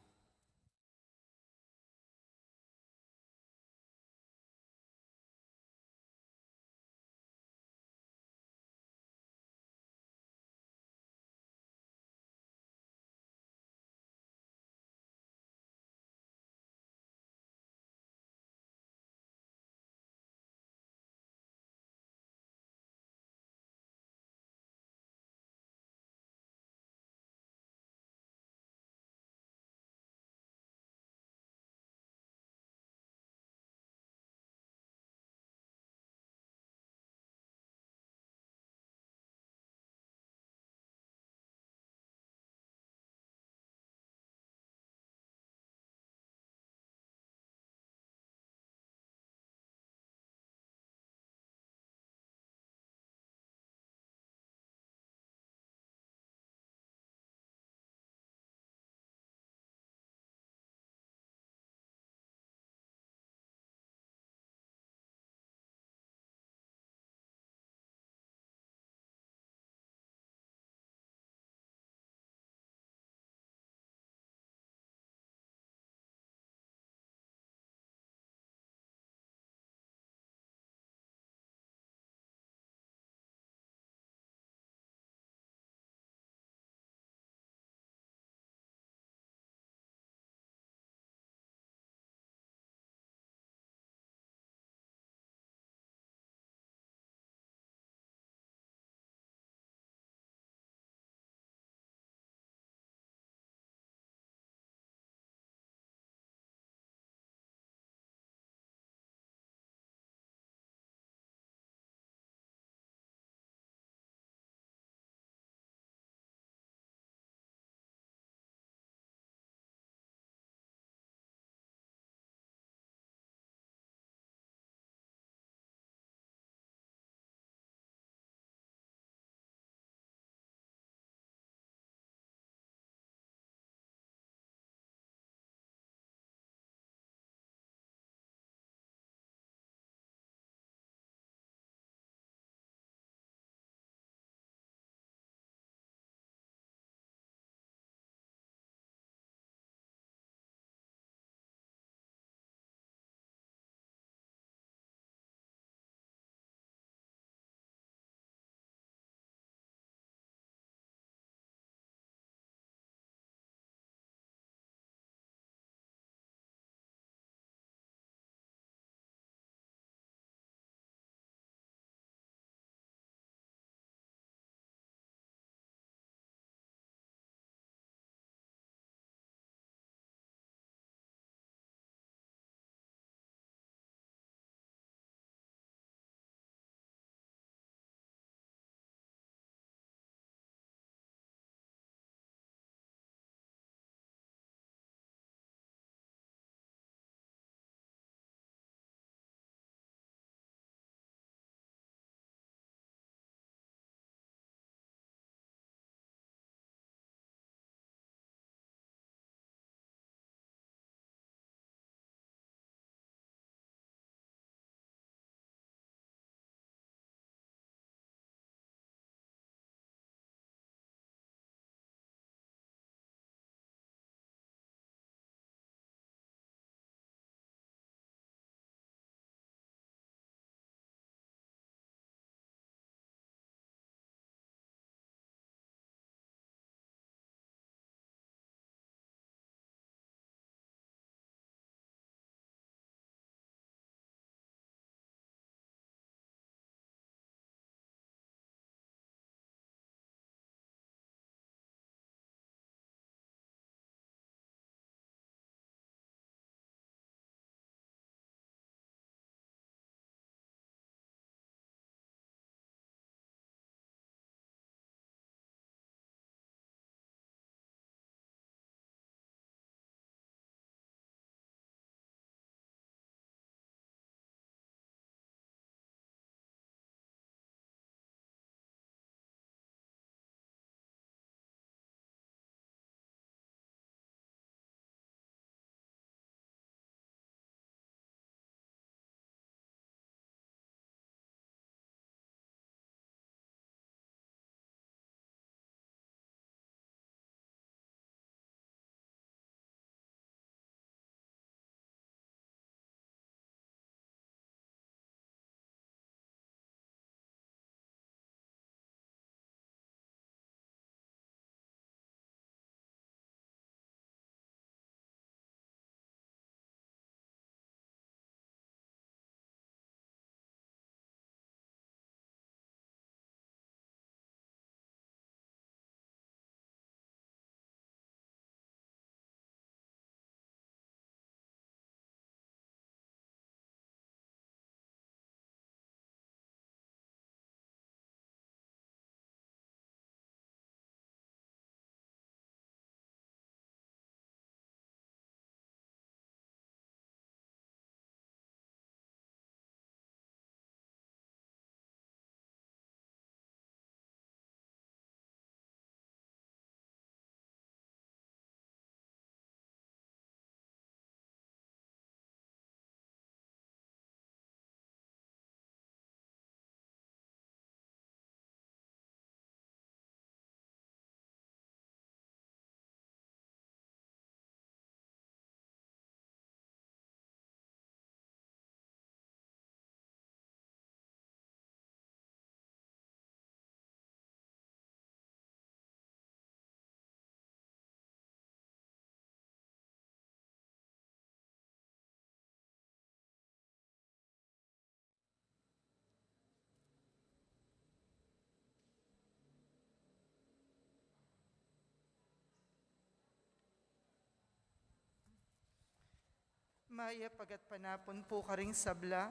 Mayap a gatpanapun pu karing sabla.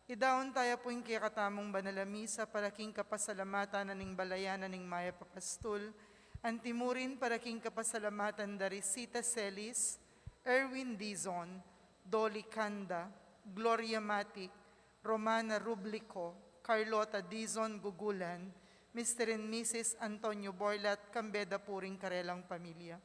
Idaun taya pu ing kekatamung banal a misa para king kapasalamatan na ning balayan na ning Mayap a Pastul. Antimurin para king kapasalamatan da Risita Celis, Erwin Dizon, Dolly Canda, Gloria Matic, Romana Rublico, Carlota Dizon Gugulan, Mister and Missus Antonio Borlat, kambe da pu ring karelang pamilya.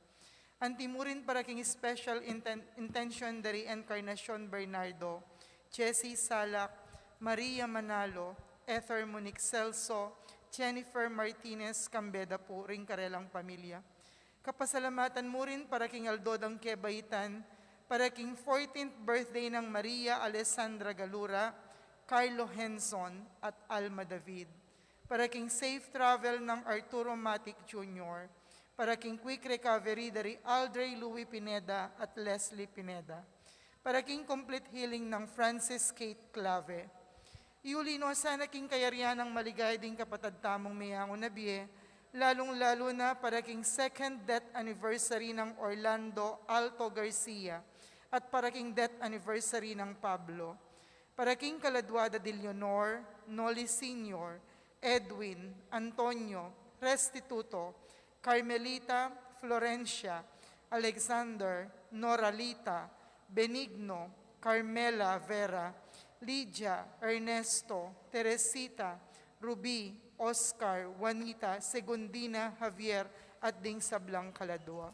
Antimurin para king special inten-, intention da ri Encarnacion Bernardo, Jessie Salak, Maria Manalo, Ether Monique Celso, Jennifer Martinez, kambe da pu ring karelang pamilya. Kapasalamatan mu rin para king aldo dang kebaitan, para king fourteenth birthday nang Maria Alessandra Galura, Carlo Henson, at Alma David. Para king safe travel nang Arturo Matic Junior, para king quick recovery da ri Aldrey Louis Pineda at Leslie Pineda, para king complete healing nang Francis Kate Clave. Iuli no sana king kayarian nang maligaya ding kapatad tamung meyangu na bie, lalung-lalu na para king second death anniversary nang Orlando Alto Garcia at para king death anniversary nang Pablo. Para king kaladua da di Leonor, Noli Senior, Edwin, Antonio, Restituto, Carmelita, Florencia, Alexander, Noralita, Benigno, Carmela Vera, Lydia, Ernesto, Teresita, Ruby, Oscar, Juanita, Segundina, Javier, at ding sablang kaladua.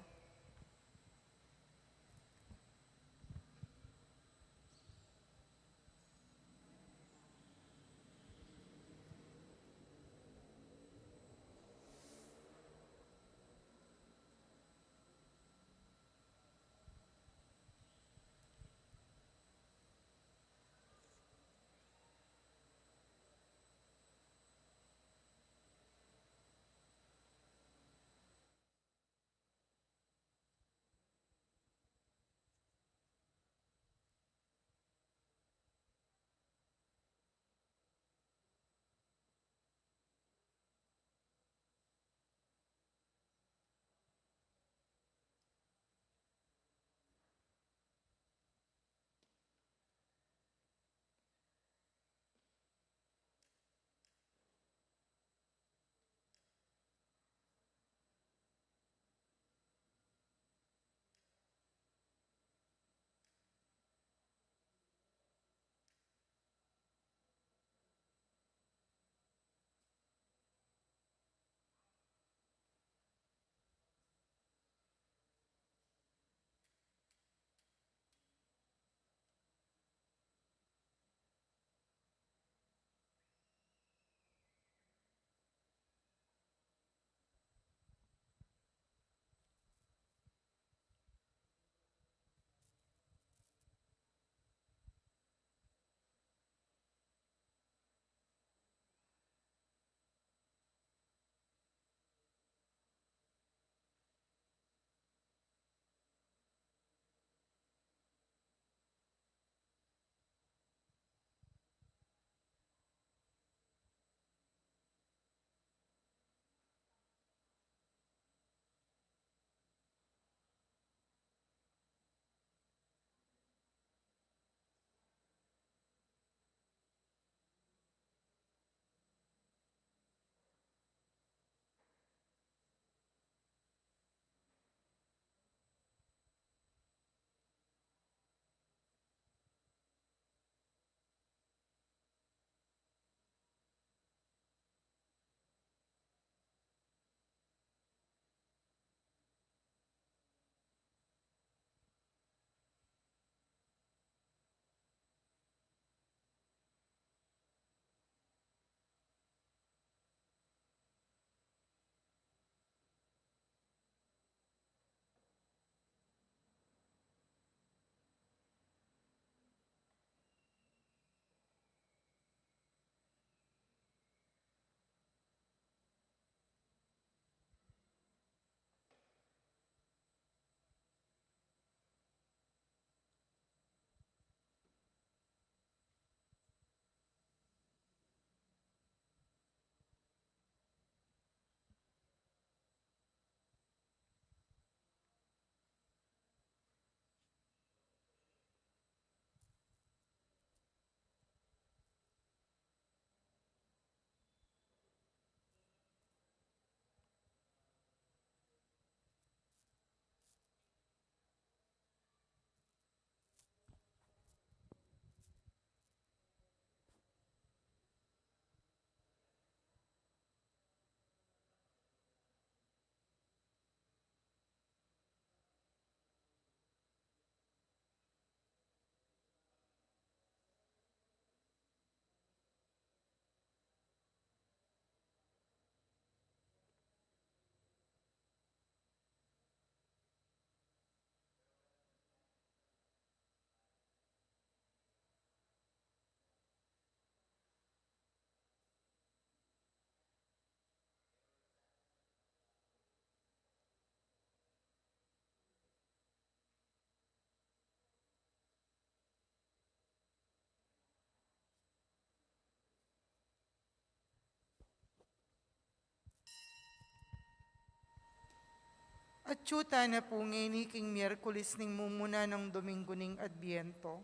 Atyu tana pu ngeni king Miyerkules ning mumuna nang Dominggu ning Adbiento.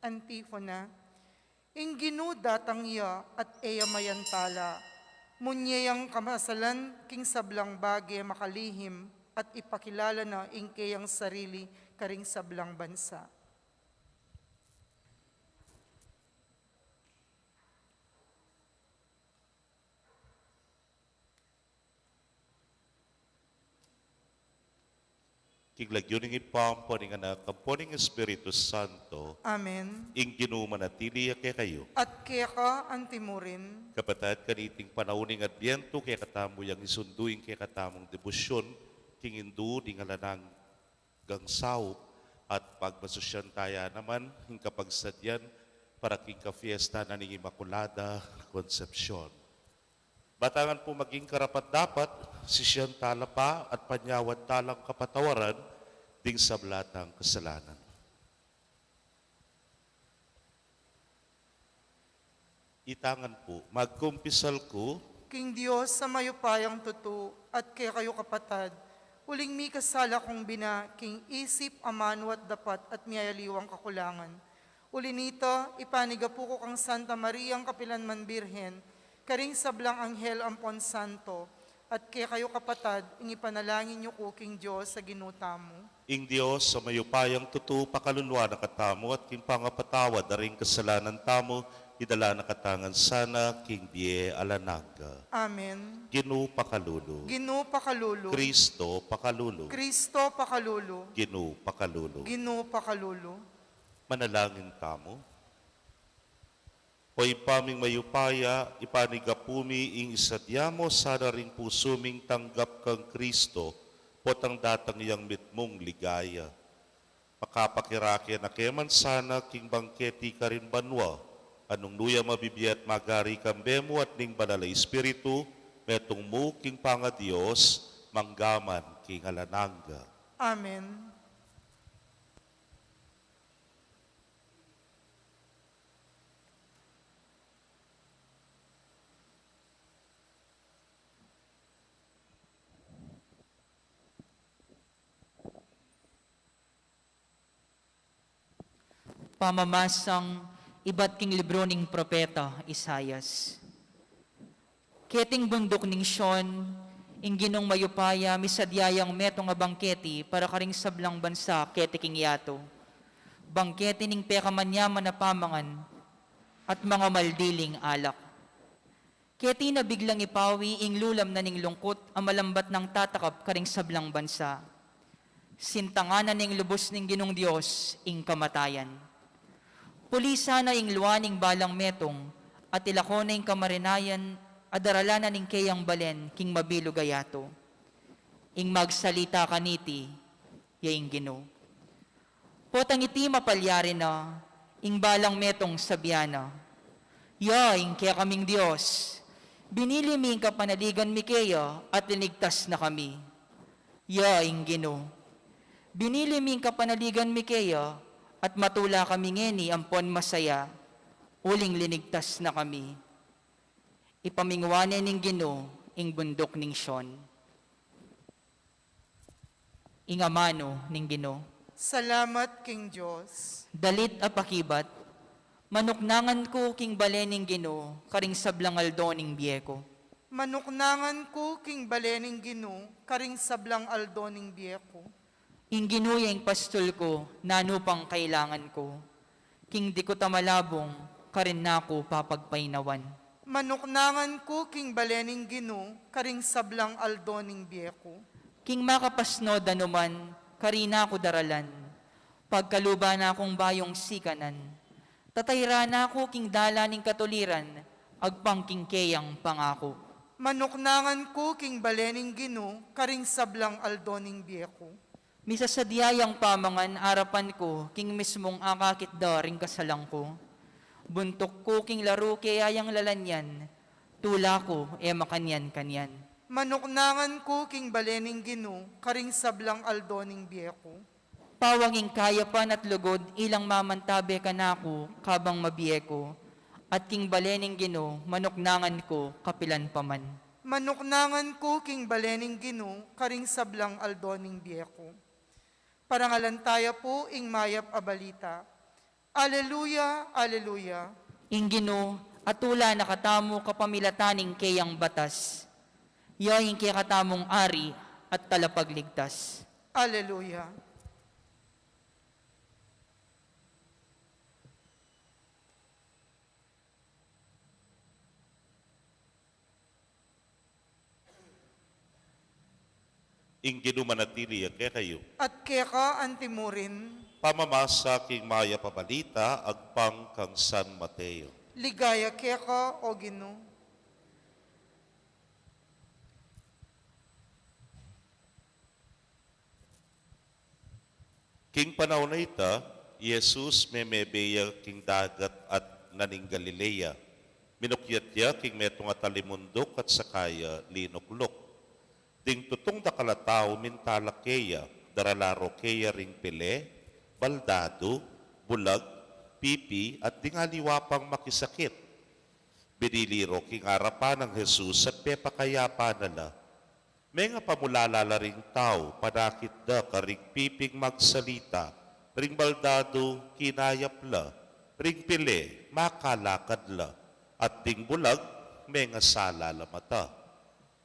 Antifona. Ing Ginu datang ya at e ya mayantala. Munye yang kamasalan king sablang bage makalihim at ipakilala na ing keyang sarili karing sablang bansa. King lagyu ning Ibpa, ampo ning Anak, ampo ning Espiritu Santo. Amen. Ing Ginu manatili ya kekayu. At keka antimurin. Kapatad, kaniting panaun ning Adbiento, kekatamu yang isundu ing kekatamung debosyon king Indu ning alang anggang saup, at pagmasusyan taya naman ing kapagsadyan para king kafiesta na ning Imakulada Konsepsyon. Batangan pu maging karapat-dapat, sisian tala pa at panyawad talang kapatawaran ding sabla tang kasalanan. Itangan pu, magkumpisal ku king Dios a mayupayang tutu, at kekayu kapatad, uling mikasala kung bina king isip, amanu at dapat at miyayaliwang kakulangan. Uli nita, ipanigapu ku kang Santa Mariang kapilan man Birhen, karing sablang anghel ampon santo, at kekayu kapatad, ing ipanalangin yu ku king Dios a Ginu tamu. Ing Dios a mayupayang tutu pakaluluan na katamu at king pangapatawad da ring kasalanan tamu, idala na katamu ngan sana king bie alang angga. Amen. Ginu pakalulu. Ginu pakalulu. Kristo pakalulu. Kristo pakalulu. Ginu pakalulu. Ginu pakalulu. Manalangin tamu. O Ibpa ming mayupaya, ipanigapu mi ing isadya mu sana ring pusu ming tanggap kang Kristo, potang datang yang mitmung ligaya. Pakapakirake na ke man sana king bangketi karin banua, a nung nu ya mabibie at magari kambe mu at ning Banal a Espiritu, metung mu king pangaDios, mangga man king alang angga. Amen. Pamamasang ibat king libru ning propeta Isaias. Keting bunduk ning Sion, ing Ginung mayupaya misadya yang metung a bangketi para karing sablang bansa keti king yatu. Bangketi ning pekamanyaman a pamangan at mangamaldiling alak. Keti na biglang ipawi ing lulam na ning lungkut a malambat nang tatakap karing sablang bansa. Sintangan na ning lubus ning Ginung Dios ing kamatayan. Pulisan na ing lua ning balang metung, at ilako na ing kamarinayan a daralan na ning keyang balen king mabilug a yatu. Ing magsalita kaniti, ya ing Ginu. Potang iti mapalyari na, ing balang metung sabian na, "Ya ing kekaming Dios, binili mi ing kapanaligan mi keya at linigtas na kami." Ya ing Ginu, "Binili mi ing kapanaligan mi keya at matula kami ngeni ampon masaya, uling linigtas na kami." Ipamingwa ne ning Ginu ing bunduk ning Sion. Ing amanu ning Ginu. Salamat king Dios. Dalit a pakibat. Manuknangan ku king bale ning Ginu karing sablang aldo ning bie ku. Manuknangan ku king bale ning Ginu karing sablang aldo ning bie ku. Ing Ginu ya ing pastul ku, nanu pang kailangan ku? King dikut a malabung, karin na ku papagpainawan. Manuknangan ku king bale ning Ginu karing sablang aldo ning bie ku. King makapasnud a numan, karin na ku daralan. Pagkaluban na kung bayung sikanan, tatayran na ku king dalan ning katuliran, agpang king keyang pangaku. Manuknangan ku king bale ning Ginu karing sablang aldo ning bie ku. Misasadya yang pamangan arapan ku king mismung akakit da ring kasalang ku. Buntuk ku king laru keya yang lalanyan, tula ku e makanyan-kanyan. Manuknangan ku king bale ning Ginu karing sablang aldo ning bie ku. Pawang ing kayapan at lugud ilang mamantabe kanaku kabang mabie ku, at king bale ning Ginu manuknangan ku kapilan pa man. Manuknangan ku king bale ning Ginu karing sablang aldo ning bie ku. Parangalan taya pu ing mayap a balita. Aleluya, aleluya. Ing Ginu, atula na katamu kapamilatan ning keyang batas. Ya ing kekatamung Ari at Talapagligtas. Aleluya. Ing Ginu manatili ya kekayu. At keka antimurin. Pamamasa king mayap a balita agpang kang San Mateo. Ligaya keka, O Ginu. King panaun a ita, i Jesus memebe ya king dagat at na ning Galilea. Minukyat ya king metung a talimunduk at saka ya linukluk. Ding tutung dakal a tau mintala keya, darala ro keya ring pile, baldadu, bulag, pipi, at ding aliwa pang makisakit. Binili ro king arapan nang Jesus at pepakayapan na la. Mengapamulala la ring tau, panakit da karing piping magsalita, ring baldadu kinayap la, ring pile makalakad la, at ding bulag mengasala la mata,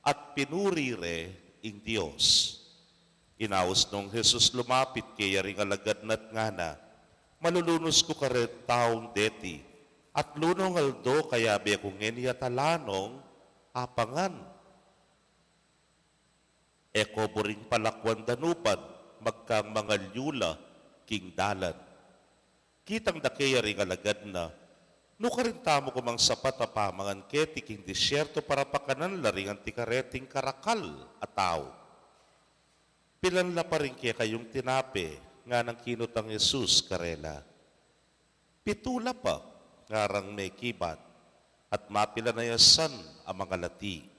at pinuri re ing Dios. Inaus nong Jesus lumapit keya ring alagad na at ngana, "Malulunus ku kareng taung deti, atlu nong aldo kayabe ku ngeni at ala nong apangan." E ko buring palakuan danupan, magkang mangalyu la king dalan. Kitang da keya ring alagad na, "Nukarin tamu ku mang sapat a pamangan keti king disyerto para pakanan la ring anti kareting karakal a tau?" "Pilan la pa ring kekayung tinape?" nganang kinutang Jesus karela. "Pitu la pa," ngarang mekibat, "at mapilan a ya san a mangalati."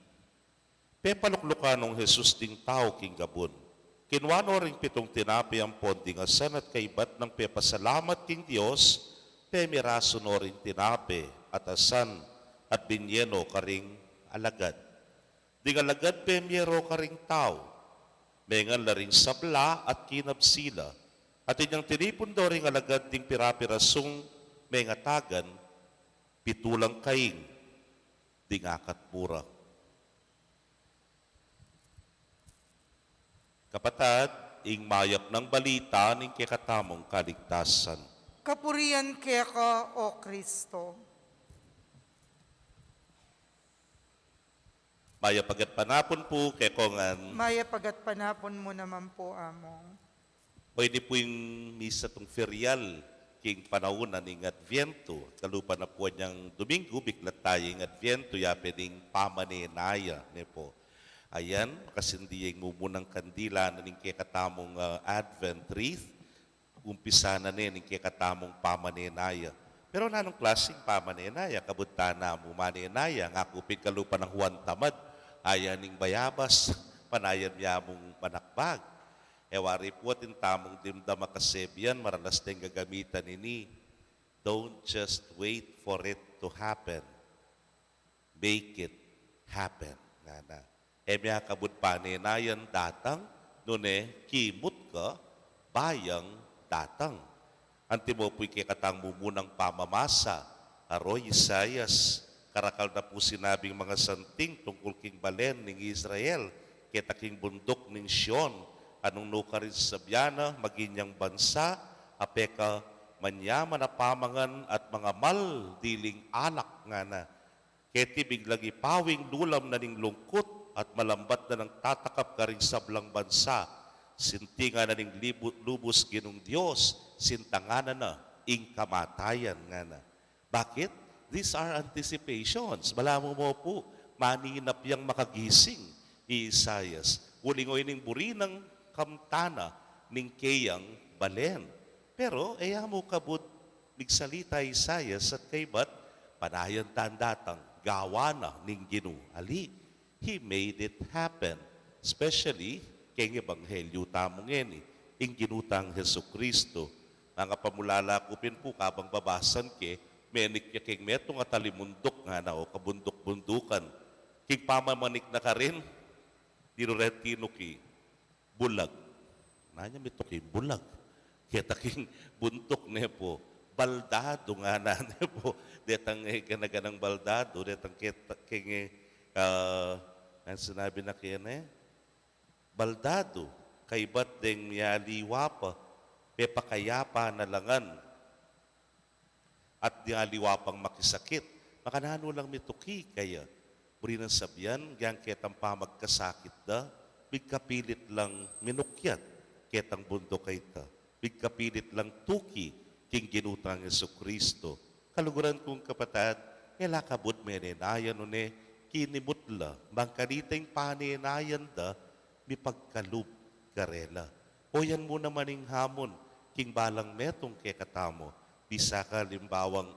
Pepaluklukan nong Jesus ding tau king gabun. Kinua no ring pitung tinape ampon ding asan at kaybat nang pepasalamat king Dios, pemirasu no ring tinape at asan at binye no karing alagad. Ding alagad pemye ro karing tau, mengan la ring sabla at kinabsi la, at inyang tinipun do ring alagad ding pirapirasung mengatagan, pitu lang kaing ding akatmu ra. Kapatad, ing mayap nang balita ning kekatamung kaligtasan. Kapurian keka, O Kristo. Mayap a gatpanapun pu kekongan. Mayap a gatpanapun mu naman po, Among. O, ini pu ing misa tung ferial king panaun na ning Adviento. Kalupa na pu anyang Domingo, biklat taya ing Adviento, ya pin ing pamanenaya, ne po. Ayan, makasindi ya ing mumunang kandila na ning kekatamung, ah, Advent wreath. Umpisa na ne ning kekatamung pamanenaya. Pero nanung klasing pamanenaya? Kabud tana mu manenaya, ngaku pin kalupa nang Juan Tamad, aya ning bayabas, panayan ya mung manakbag. E wari pu atin tamung dimdam a kasebian, maralas deng gagamitan ini. Don't just wait for it to happen. Make it happen, ngana. E mia kabud panenayan datang, nune kimut ka, bayang datang. Antimo pu ing kekatang mumunang pamamasa, aro i Isaias, karakal na pu sinabing mangasanting tungkul king balen ning Israel, keta king bunduk ning Sion, a nung nukarin sasabian na, maging yang bansa a peka manyaman a pamangan at mangamal diling alak, ngana. Keti biglang ipawing lulam na ning lungkut at malambat na nang tatakap karing sablang bansa. Sintingan na ning libu-, lubus Ginung Dios, sintangan na na ing kamatayan, ngana. Bakit? These are anticipations. Balamu mu pu, maninap yang makagising i Isaias. Uling o ining buri nang kamtan na ning keyang balen. Pero, e ya mu kabud migsalita i Isaias at kaybat, panayan tang datang, gawan na ning Ginu. Ali, He made it happen. Especially, keng ebanghelyu tamu ngeni, ing Ginu tang Jesucristo. Mangapamulala ku pin pu, kabang babasan ke, menik ya keng metung a talimunduk, ngana, o kabunduk-bundukan. King pamamanik na karin, dinu ren tinuki, bulag. Nanu ya mituki bulag? Keta king buntuk, ne pu. Baldadu ngana, ne pu. Detang, e, gana-ganang baldadu, detang keta, king, e, a, nanu sinabi na keni, e? Baldadu, kaybat deng mialiwa pa, pepakayapa na la ngan. At mialiwa pang makisakit, makananu lang mituki kaya. Buri nang sabian, yang ketang pamagkasakit da, bigkapilit lang minukyat ketang bunduk a ita. Bigkapilit lang tuki king Ginu tang Jesucristo. Kaluguran kung kapatad, e la kabud menenayan, o ne, kinimut la, bang kanita ing panenayan da, mipagkalub karela. O yan mu naman ing hamon king balang metung kekatamu. Bisa ka alimbawang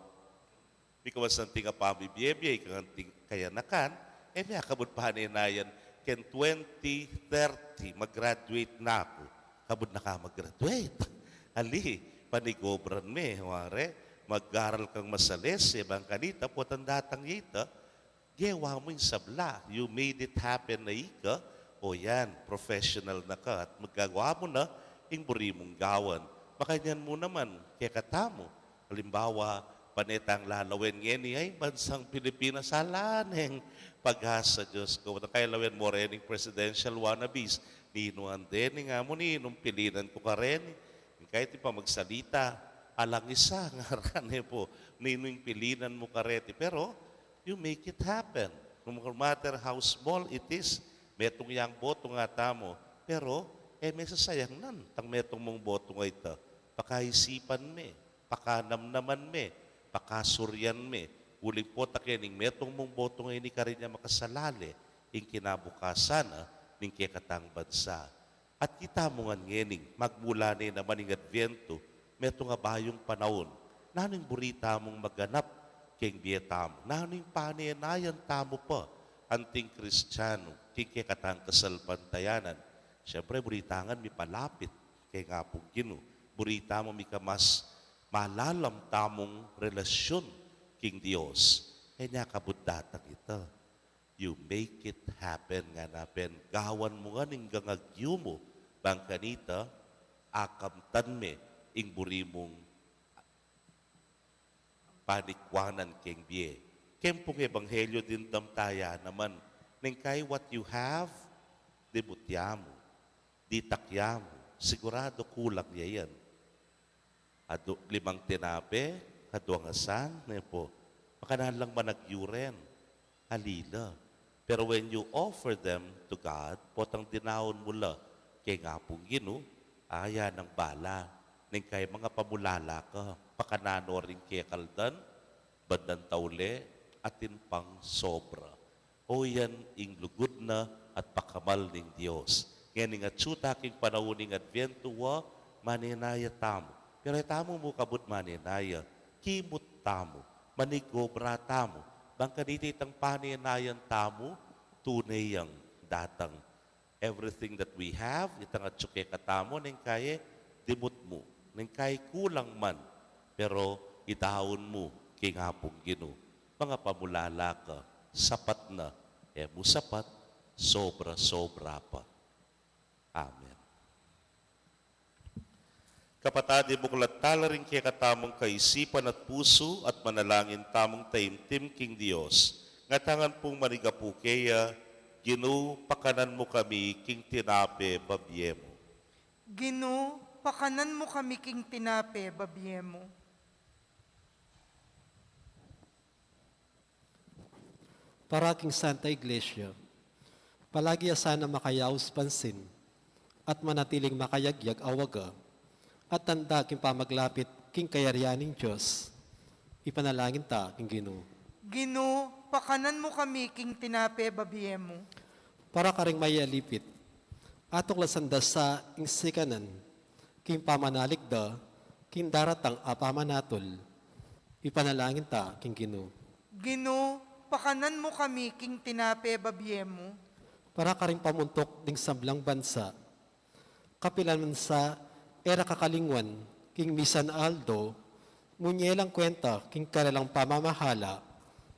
mika masanting a pamibie-bie, ika ngan anting kayanakan, e, mekabud panenayan, ken twenty thirty, mag-graduate na ku. Kabud na ka mag-graduate. Ali, panigobran me, ware, mag-aral kang masalese, bang kanita, potang datang ya ita, gewa mu ing sabla, you made it happen na ika, o yan, professional na ka, at magagawa mu na ing buri mung gawan. Makanyan mu naman, kekatamu, alimbawa, pane tang lalawen ngeni, ay, bansang Pilipinas, ala neng pag-asa, Diyos ku. Kaya lawen mu reng presidential wannabes, ninu ande, ninung amu, ninung pilinan ku kareni. Kahit ing pamagsalita, alang isa, ngaran, e pu, ninung pilinan mu kareti. Pero, you make it happen. No matter how small it is, metung yang botung a tamu. Pero, e me sasayangnan, tang metung mung botung a ita. Pakaisipan me, pakanamnaman me, pakasurian me. Uling pota kening metung mung botung a ini karin ya makasalale, ing kinabukasan na, ning kekatang bansa. At itamu ngan ngening, magmula ne naman ing Adviento, metung a bayung panaun, nanu ing buri tamung maganap keng bie tamu? Nanu ing panenayan tamu pa, anting Kristianu, king kekatang kasalpantayanan? Siyempre, buri ta ngan mipalapit keng Apung Ginu. Buri tamu mika mas malalam tamung relasyun king Dios. Kaya kabud datang ita. You make it happen, ngana pin, gawan mu ngan ing gangagyu mu, bang kanita, akamtan me ing buri mung panikwanan keng bie. Keng pung ebanghelyo dimdam taya naman, neng kai what you have, dimut ya mu, ditak ya mu, sigurado kulang ya yan. Adu-, limang tinape, kaduang asan, ne pu. Makanan lang managyu ren. Alila. Pero when you offer them to God, potang dinaun mu la keng Apung Ginu, a, ya nang bala. Neng kai mangapamulala ka, pakananu ring kekaldan, bandan taule, atin pang sobra. O yan ing lugud na at pakamal ning Dios. Ngening atsu ta king panaun ning Adviento, wa, manenaya tamu. Pero e tamu mu kabud manenaya, kimut tamu, manigobra tamu. Bang kanita itang panenayan tamu, tune yang datang. Everything that we have, itang atsu kekatamu, neng kai dimut mu, neng kai kulang man, pero idaun mu king Apung Ginu. Mangapamulala ka, sapat na, e mu sapat, sobra-sobra pa. Amen. Kapatad, ibuklat tala ring kekatamung kaisipan at pusu at manalangin tamung taimtim king Dios. Ngatanan pung manigapu keya, Ginu, pakanan mu kami king tinape babie mu. Ginu, pakanan mu kami king tinape babie mu. Para king Santa Iglesia, palagi ya sana makayaus pansin at manatiling makayagyag a waga at tanda king pamaglapit king kayarian ning Dios. Ipanalangin ta king Ginu. Ginu, pakanan mu kami king tinape babie mu. Para karing mayalipit, atuklasan da sa ing sikanan king pamanalig da king daratang a pamanatul. Ipanalangin ta king Ginu. Ginu, pakanan mu kami king tinape babie mu. Para karing pamuntuk ding sablang bansa, kapilan man sa e ra kakalingwan king misan a aldo, munye lang kwenta king karelang pamamahala.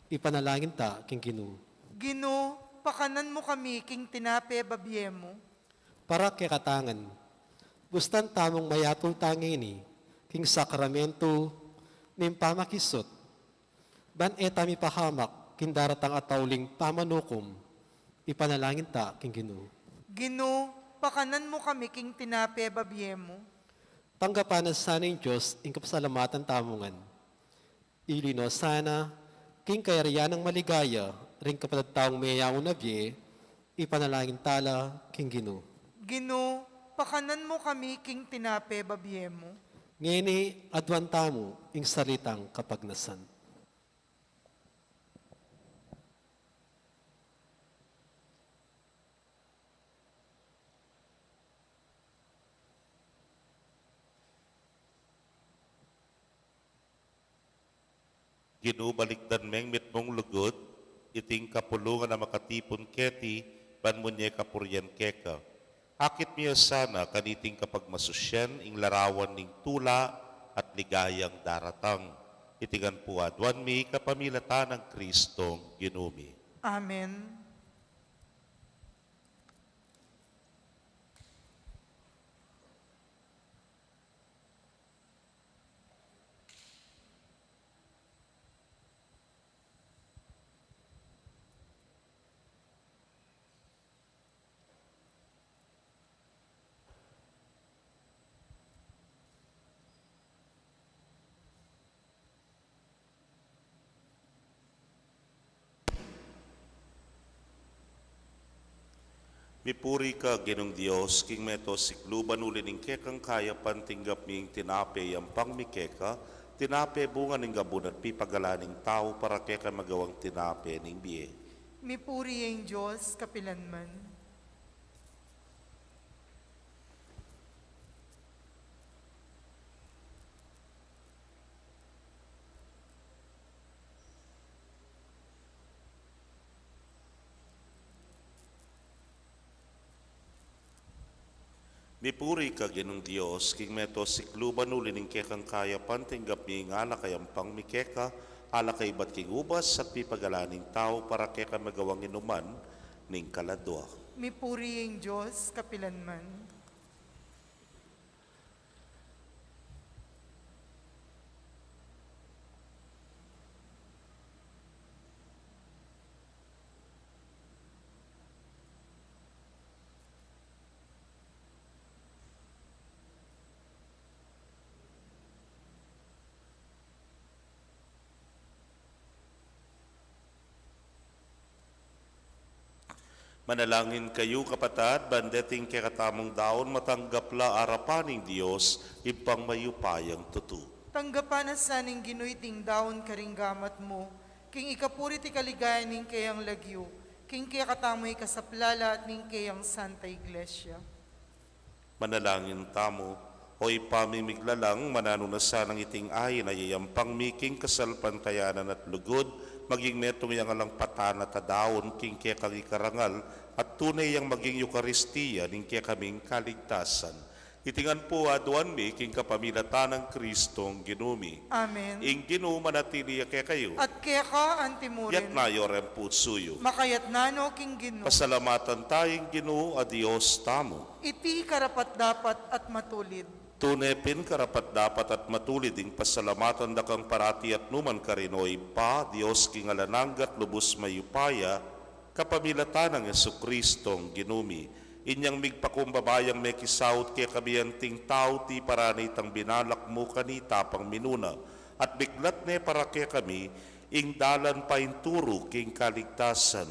Ipanalangin ta king Ginu. Ginu, pakanan mu kami king tinape babie mu. Para kekatang ngan, bustan tamung mayatul tang ini king sakramentu ning pamakisut, ban e ta mipahamak king daratang a tauling pamanukum, ipanalangin ta king Ginu. Ginu, pakanan mu kami king tinape babie mu. Tanggapan na sa ning Dios ing kapasalamatan tamu ngan. Ilino sana king kayarian nang maligaya ring kapatad taung meyaun na bie, ipanalangin ta la king Ginu. Ginu, pakanan mu kami king tinape babie mu. Ngeni aduan tamu ing salitang kapagnasan. Ginu, balikdan meng mitmung lugud iting kapulungan a makatipun keti ban munye kapurian keka. Akit mi ya sana kaniting kapagmasusian ing larawan ning tula at ligayang daratang. Iti ngan pu aduan mi kapamilatan nang Kristong Ginu mi. Amen. Mipuri ka, Ginung Dios, king meto sikluban, uli ning kekang kayapan tinggap mi ing tinape, yampang mi keka, tinape bunga ning gabun at pipagalan ning tau, para keka magawang tinape ning bie. Mipuri ing Dios kapilanman. Mipuri ka, Ginung Dios, king meto sikluban, uli ning kekang kayapan tinggap mi ing alak a yampang mi keka, alak a ibat king ubas at pipagalan ning tau, para keka magawang inuman ning kaladua. Mipuri ing Dios kapilanman. Manalangin kayu, kapatad, ban deting kekatamung daun matanggap la arapan ning Dios, Ibpang mayupayang tutu. Tanggapan na sa ning Ginu iting daun karing gamat mu, king ikapuri at ikaligaya ning keyang lagyu, king kekatamung ikasaplala at ning keyang Santa Iglesia. Manalangin tamu. O Ibpa ming miglalang, mananu na sanang iting ain a yayampang mi king kasalpantayanan at lugud, maging metung yang alang patanat a daun king kekang ikarangal, at tune yang maging Eukaristia ning kekaming kaligtasan. Iti ngan pu aduan mi king kapamilatan nang Kristong Ginu mi. Amen. Ing Ginu manatili ya kekayu. At keka anti mu rin. Itas yu reng pusu yu. Makatas no king Ginu. Pasalamatan taya ing Ginu a Dios tamu. Iti karapat-dapat at matulid. Tune pin karapat-dapat at matulid ing pasalamatan da kang parati at nukarin man, O Ibpa, Dios king alang angga at lubus mayupaya, kapamilatan nang Jesukristong Ginu mi. Inyang migpakumbaba yang mekisaut kekami anting tau, tiparan na itang binalak mu kanita pang minuna, at biklat ne para kekami ing dalan paintulu king kaligtasan.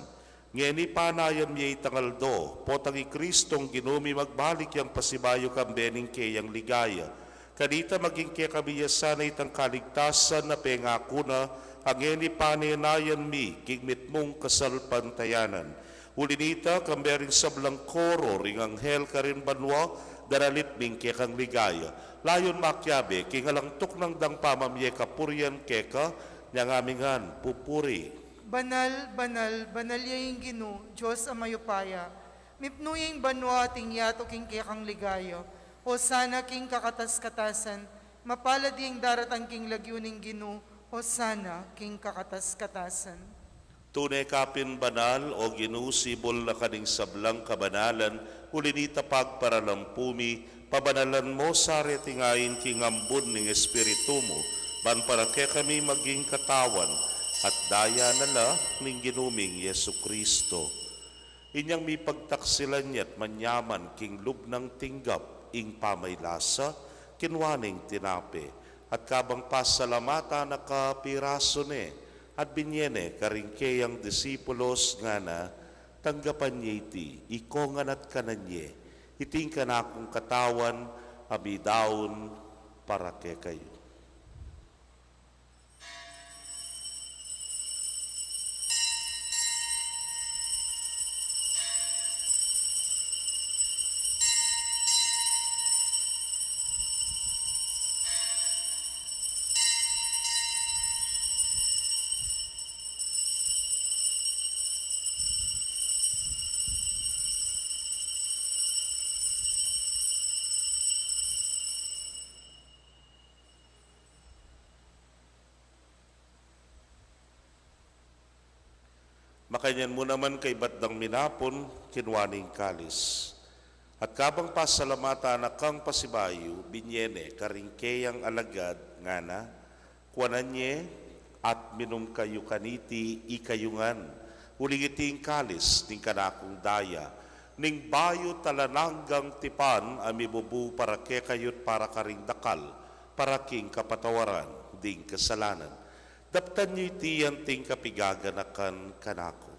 Ngeni panayan mi ya itang aldo, potang i Kristong Ginu mi magbalik yang pasibayu kambe ning keyang ligaya. Kanita maging kekami ya sana itang kaligtasan a pengaku na, a ngeni panenayan mi king mitmung kasalpantayanan. Uli nita, kambe ring sablang koro ring anghel karin banua, daralit mi ing kekang ligaya. Layun makiabe king alang tuknang dang pamamie kapurian keka, nyang ami ngan pupuri. Banal, banal, banal ya ing Ginu, Dios a mayupaya. Mipnu ya ing banua at ing yatu king kekang ligaya. Hosana king kakatas-katasan. Mapalad ya ing daratang king lagyu ning Ginu. Hosana king kakatas-katasan. Tune ka pin banal, O Ginu, sibul na ka ning sablang kabanalan, uli nita pagparalampu mi, pabanalan mu sa reting ain king ambun ning Espiritu mu, ban para kekami maging katawan at daya na la ning Ginu ming Jesucristo. Inyang mipagtaksilan ya't manyaman king lub nang tinggap ing pamaylasa, kinua neng tinape, at kabang pasalamatan na ka, pirasu ne, at binye ne karing keyang disipulos, ngana, "Tanggapan ye iti, ikongan at kanan ye, iti ing kanakung katawan, a midaun para kekayu." Makanyan mu naman kaibat dang minapun, kinua ne ing kalis. At kabang pasalamatan na kang pasibayu, binye ne karing keyang alagad, ngana, "Kuanan ye, at minum kayu kaniti, ikayu ngan, uling iti ing kalis ning kanakung daya, ning bayu't alang anggang tipan, a mibubu para kekayu't para karing dakal, para king kapatawaran ding kasalanan. Daptan yu iti anting kapigaganakan kanaku."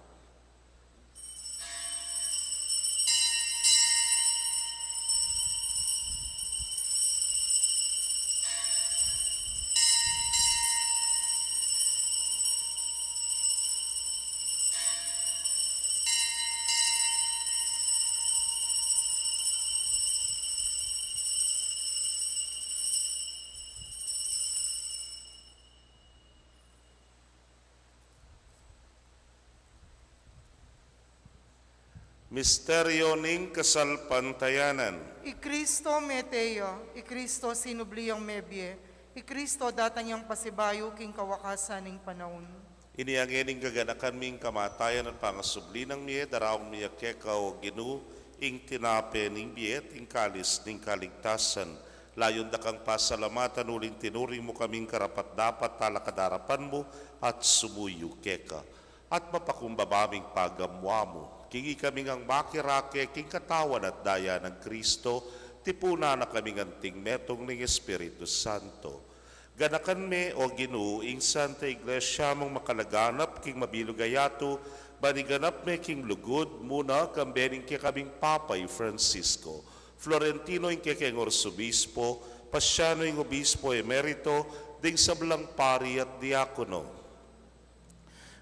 Misteryo ning kasalpantayanan. I Kristo mete ya, i Kristo sinubli yang mebie, i Kristo datang yang pasibayu king kawakasan ning panaun. Ini ngeni ing gaganakan mi ing kamatayan at pangasubli nang mie, daraun mi ya keka, O Ginu, ing tinape ning bie at ing kalis ning kaligtasan. Layun da kang pasalamatan uling tinuring mu kaming karapat-dapat talakad king arapan mu at sumuyu keka. At mapakumbaba ming pagamuan mu, king ikami ngang makirake king katawan at daya nang Kristo, tipunan na kaming anting metung ning Espiritu Santo. Ganakan me, O Ginu, ing Santa Iglesia mung makalaganap king mabilug a yatu, ban iganap me king lugud mu na kambe ning kekaming Papa i Francisco, Florentino ing kekeng Arsobispo, Pasiano ing Obispo Emerito, ding sablang pari at diakono.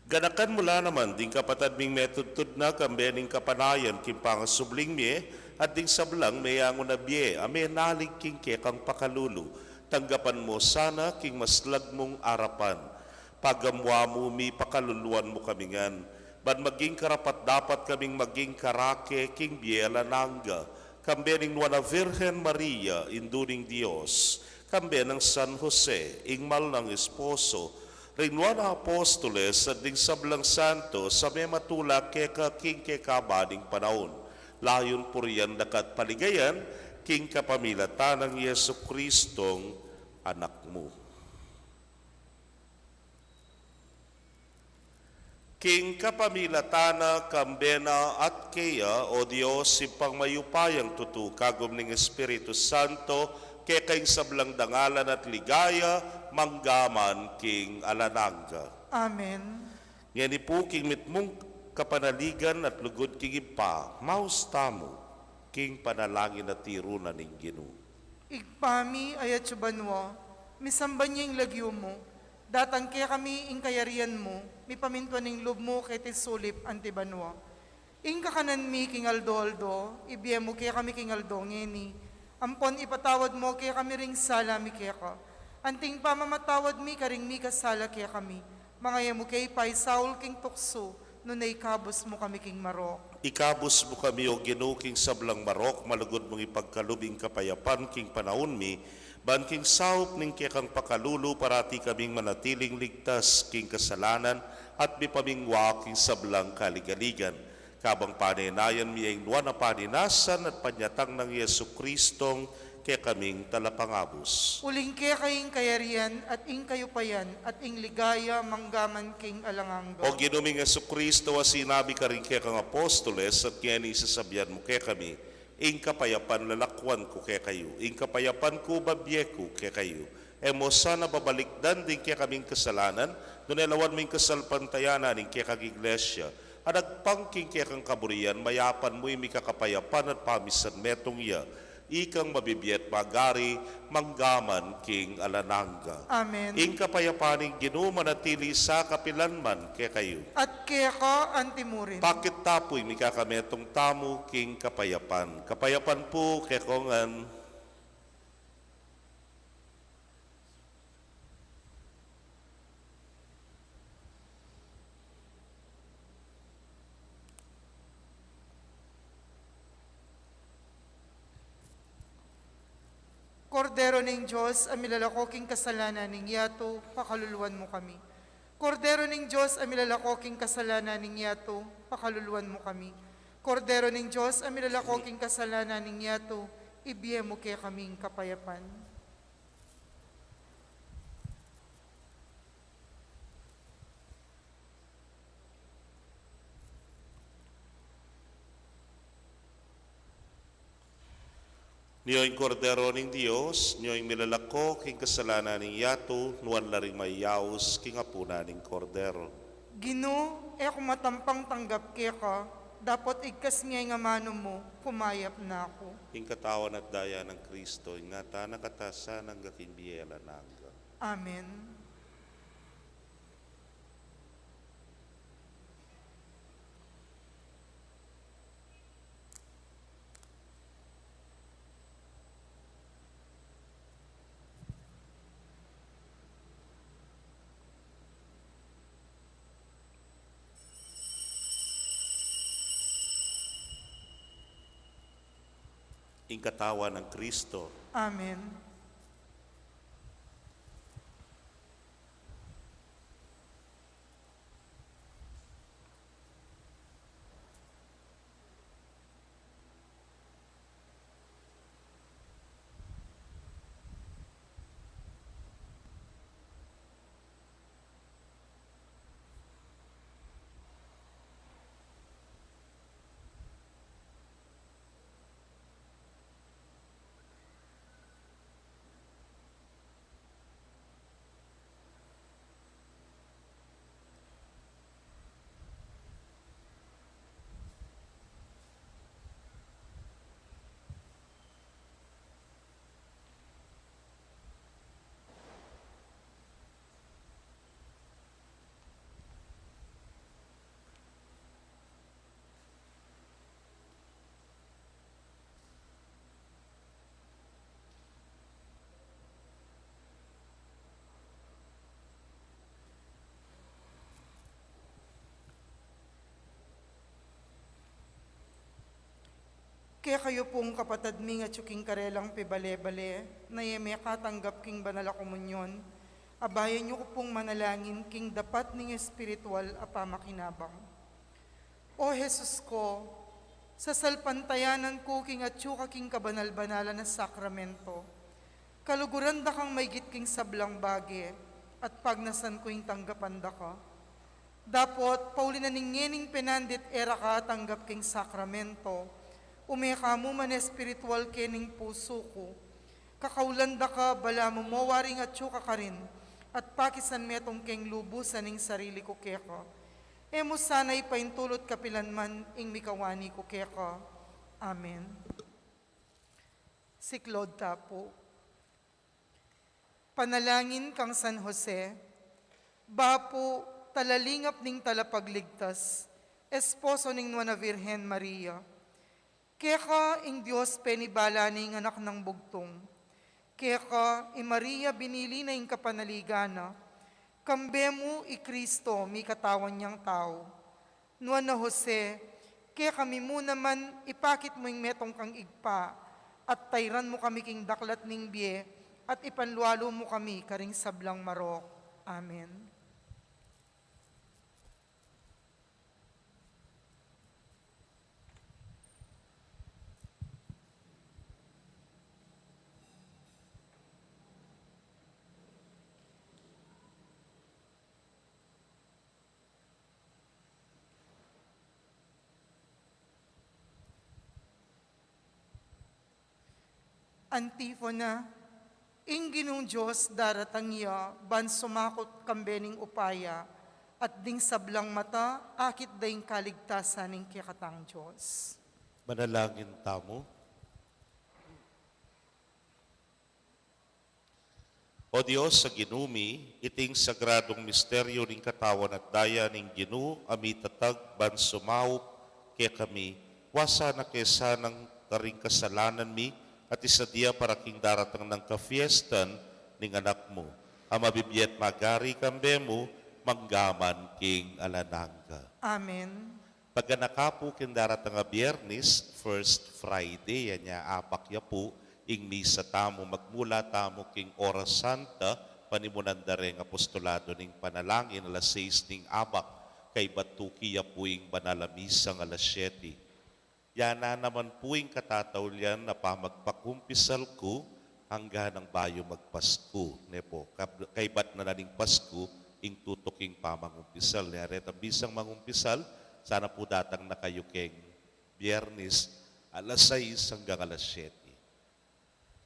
Ganakan mu la naman ding kapatad ming metudtud na kambe ning kapanayan king pangasubling mie, at ding sablang meyangu na bie a menalig king kekang pakalulu. Tanggapan mu sana king maslag mung arapan. Pagamuan mu mi, pakaluluan mu kami ngan, ban maging karapat-dapat kaming maging karake king bie alang angga, kambe ning Nuan a Virgen Maria, Indu ning Dios, kambe nang San Jose, ing mal nang esposo, ring nuan a apostoles, at ding sablang santos a mematula keka king kekaban ning panaun. Layun purian da ka at paligayan, king kapamilatan nang Jesucristong Anak mu. King kapamilatan na, kambe na, at keya, O Dios, Ibpang mayupayang tutu, kagum ning Espiritu Santo, keka ing sablang dangalan at ligaya, mangga man king alang angga. Amen. Ngeni pu king mitmung kapanaligan at lugud king Ibpa, maus tamu king panalangin a tiru na ning Ginu. Ibpa mi, atsu ka banua, misamban ya ing lagyu mu, datang kekami ing kayarian mu, mipamintuan ing lub mu keti sulip anti banua. Ing kakanan mi king aldo-aldo, ibie mu kekami king aldo ngeni, ampon ipatawad mu kekami ring sala mi keka, anting pamamatawad mi karing mikasala kekami, manga e mu ke paisaul king tuksu, Nune ikabus mu kami king marok. Ikabus mu kami, O Ginu, king sablang marok, malugud mung ipagkalub ing kapayapan king panaun mi, ban king saup ning kekang pakalulu, parati kaming manatiling ligtas king kasalanan at mipamingwa king sablang kaligaligan. Kabang panenayan mi ing nuan a paninasan at panyatang nang Jesucristong kekaming Talapangabus. Uling keka ing kayarian at ing kayupayan at ing ligaya manggaman king alang angga. O Ginu ming Jesucristo, a sinabi karing kekang apostoles, at ngeni sasabian mu kekami, ing kapayapan lalakwan ku kekayu, ing kapayapan ku babie ku kekayu. E mu sana babalikdan ding kekaming kasalanan, nune lawan mu ing kasalpantayanan ning kekang Iglesia, a agpang king kekang kaburian, mayapan mu ing mikakapayapan at pamisan metung ya, ikang mabibie at magari, manggaman king alang angga. Amen. Ing kapayapan ning Ginu manatili sa kapilan man kekayu. At keka antimurin. Pakit ta pu ing mikakametung tamu king kapayapan. Kapayapan pu kekongan. Kordero ning Dios, a milalako king kasalanan ning yatu, pakaluluan mu kami. Kordero ning Dios, a milalako king kasalanan ning yatu, pakaluluan mu kami. Kordero ning Dios, a milalako king kasalanan ning yatu, ibie mu kekaming kapayapan. Nio ing Kordero ning Dios, nio ing milalako king kasalanan ning yatu, nuan la ring mayaus king apunan ning Kordero. Ginu, e ku matampang tanggap keka, dapot igkas me ing amanu mu, kumayap na ku. Ing katawan at daya nang Kristo, ingatan na katasan angga king bie alang angga. Amen. Ing katawan nang Kristo. Amen. Kekayu pung kapatad ming atyu king karelang pibale-bale, na e mekatanggap king banal a komunyon, abayan yu ku pung manalangin king dapat ning espiritual a pamakinabang. O Jesus ko, sasalpantayanan ku king atyu ka king kabanal-banalan a sakramento. Kaluguran da kang maigit king sablang bage, at pagnasan ku ing tanggapan da ka. Dapot, pauli na ning ngening penandit e ra ka atanggap king sakramento, ume ka mu man espiritual kening pusu ku. Kakaulan da ka, balamu mo waring atyu ka karin, at pakisan metung keng lubusan ing sarili ku keka. E mu sana ipaintulut kapilan man ing mikawani ku keka. Amen. Siklaud ta pu. Panalangin kang San Jose, bapu, talalingap ning Talapagligtas, esposo ning Nuan a Virgen Maria. Keka ing Dios penibala ne ing Anak nang Bugtung. Keka i Maria binili na ing kapanaligan na. Kambe mu i Kristo mikatawan yang tau. Nuan a Jose, kekami mu naman ipakit mu ing metung kang Ibpa, at tairan mu kami king daklat ning bie, at ipanlualu mu kami karing sablang marok. Amen. Antifona. Ing Ginung Dios daratang ya ban sumakut kambe ning upaya, at ding sablang mata akit da ing kaligtasan ning kekatang Dios. Manalangin tamu. O Dios a Ginu mi, iting sagradung misteryu ning katawan at daya ning Ginu a mitatag ban sumaup kekami, wasana ke sanang karing kasalanan mi at isadia para king daratang nang kafiestan ning Anak mu, a mabibie at magari kambe mu, mangga man king alang angga. Amen. Paganaka pu king daratang a Biernis, First Friday, inya apak ya pu ing misa tamu, magmula tamu king Oras Santa, panimunan da reng apostolado ning panalangin, alas sais ning abak, kaybat tuki ya pu ing banal a misang alas siyete. Yana naman pu ing katataulian a pamagpakumpisal ku, angga nang bayu magPasku, ne pu. Kab-, kaybat na na ning Pasku, ing tutuking pamangumpisal. Nung retang misang mangumpisal, sana pu datang na kayu keng Biernis, alas sais anggang alas siyete.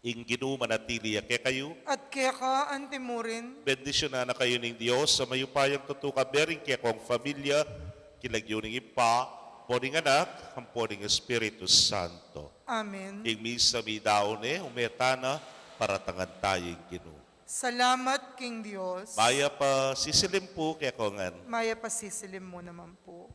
Ing Ginu manatili ya kekayu. At keka antimurin. Bendisyunan na kayu ning Dios a mayupayang tutu, kambe ring kekong familia, king lagyu ning Ibpa, ampo ning Anak, ampo ning Espiritu Santo. Amen. Ing misa midaun ne, ume tana, paratangan taya ing Ginu. Salamat king Dios. Mayap a sisilim pu kekongan. Mayap a sisilim mu naman pu.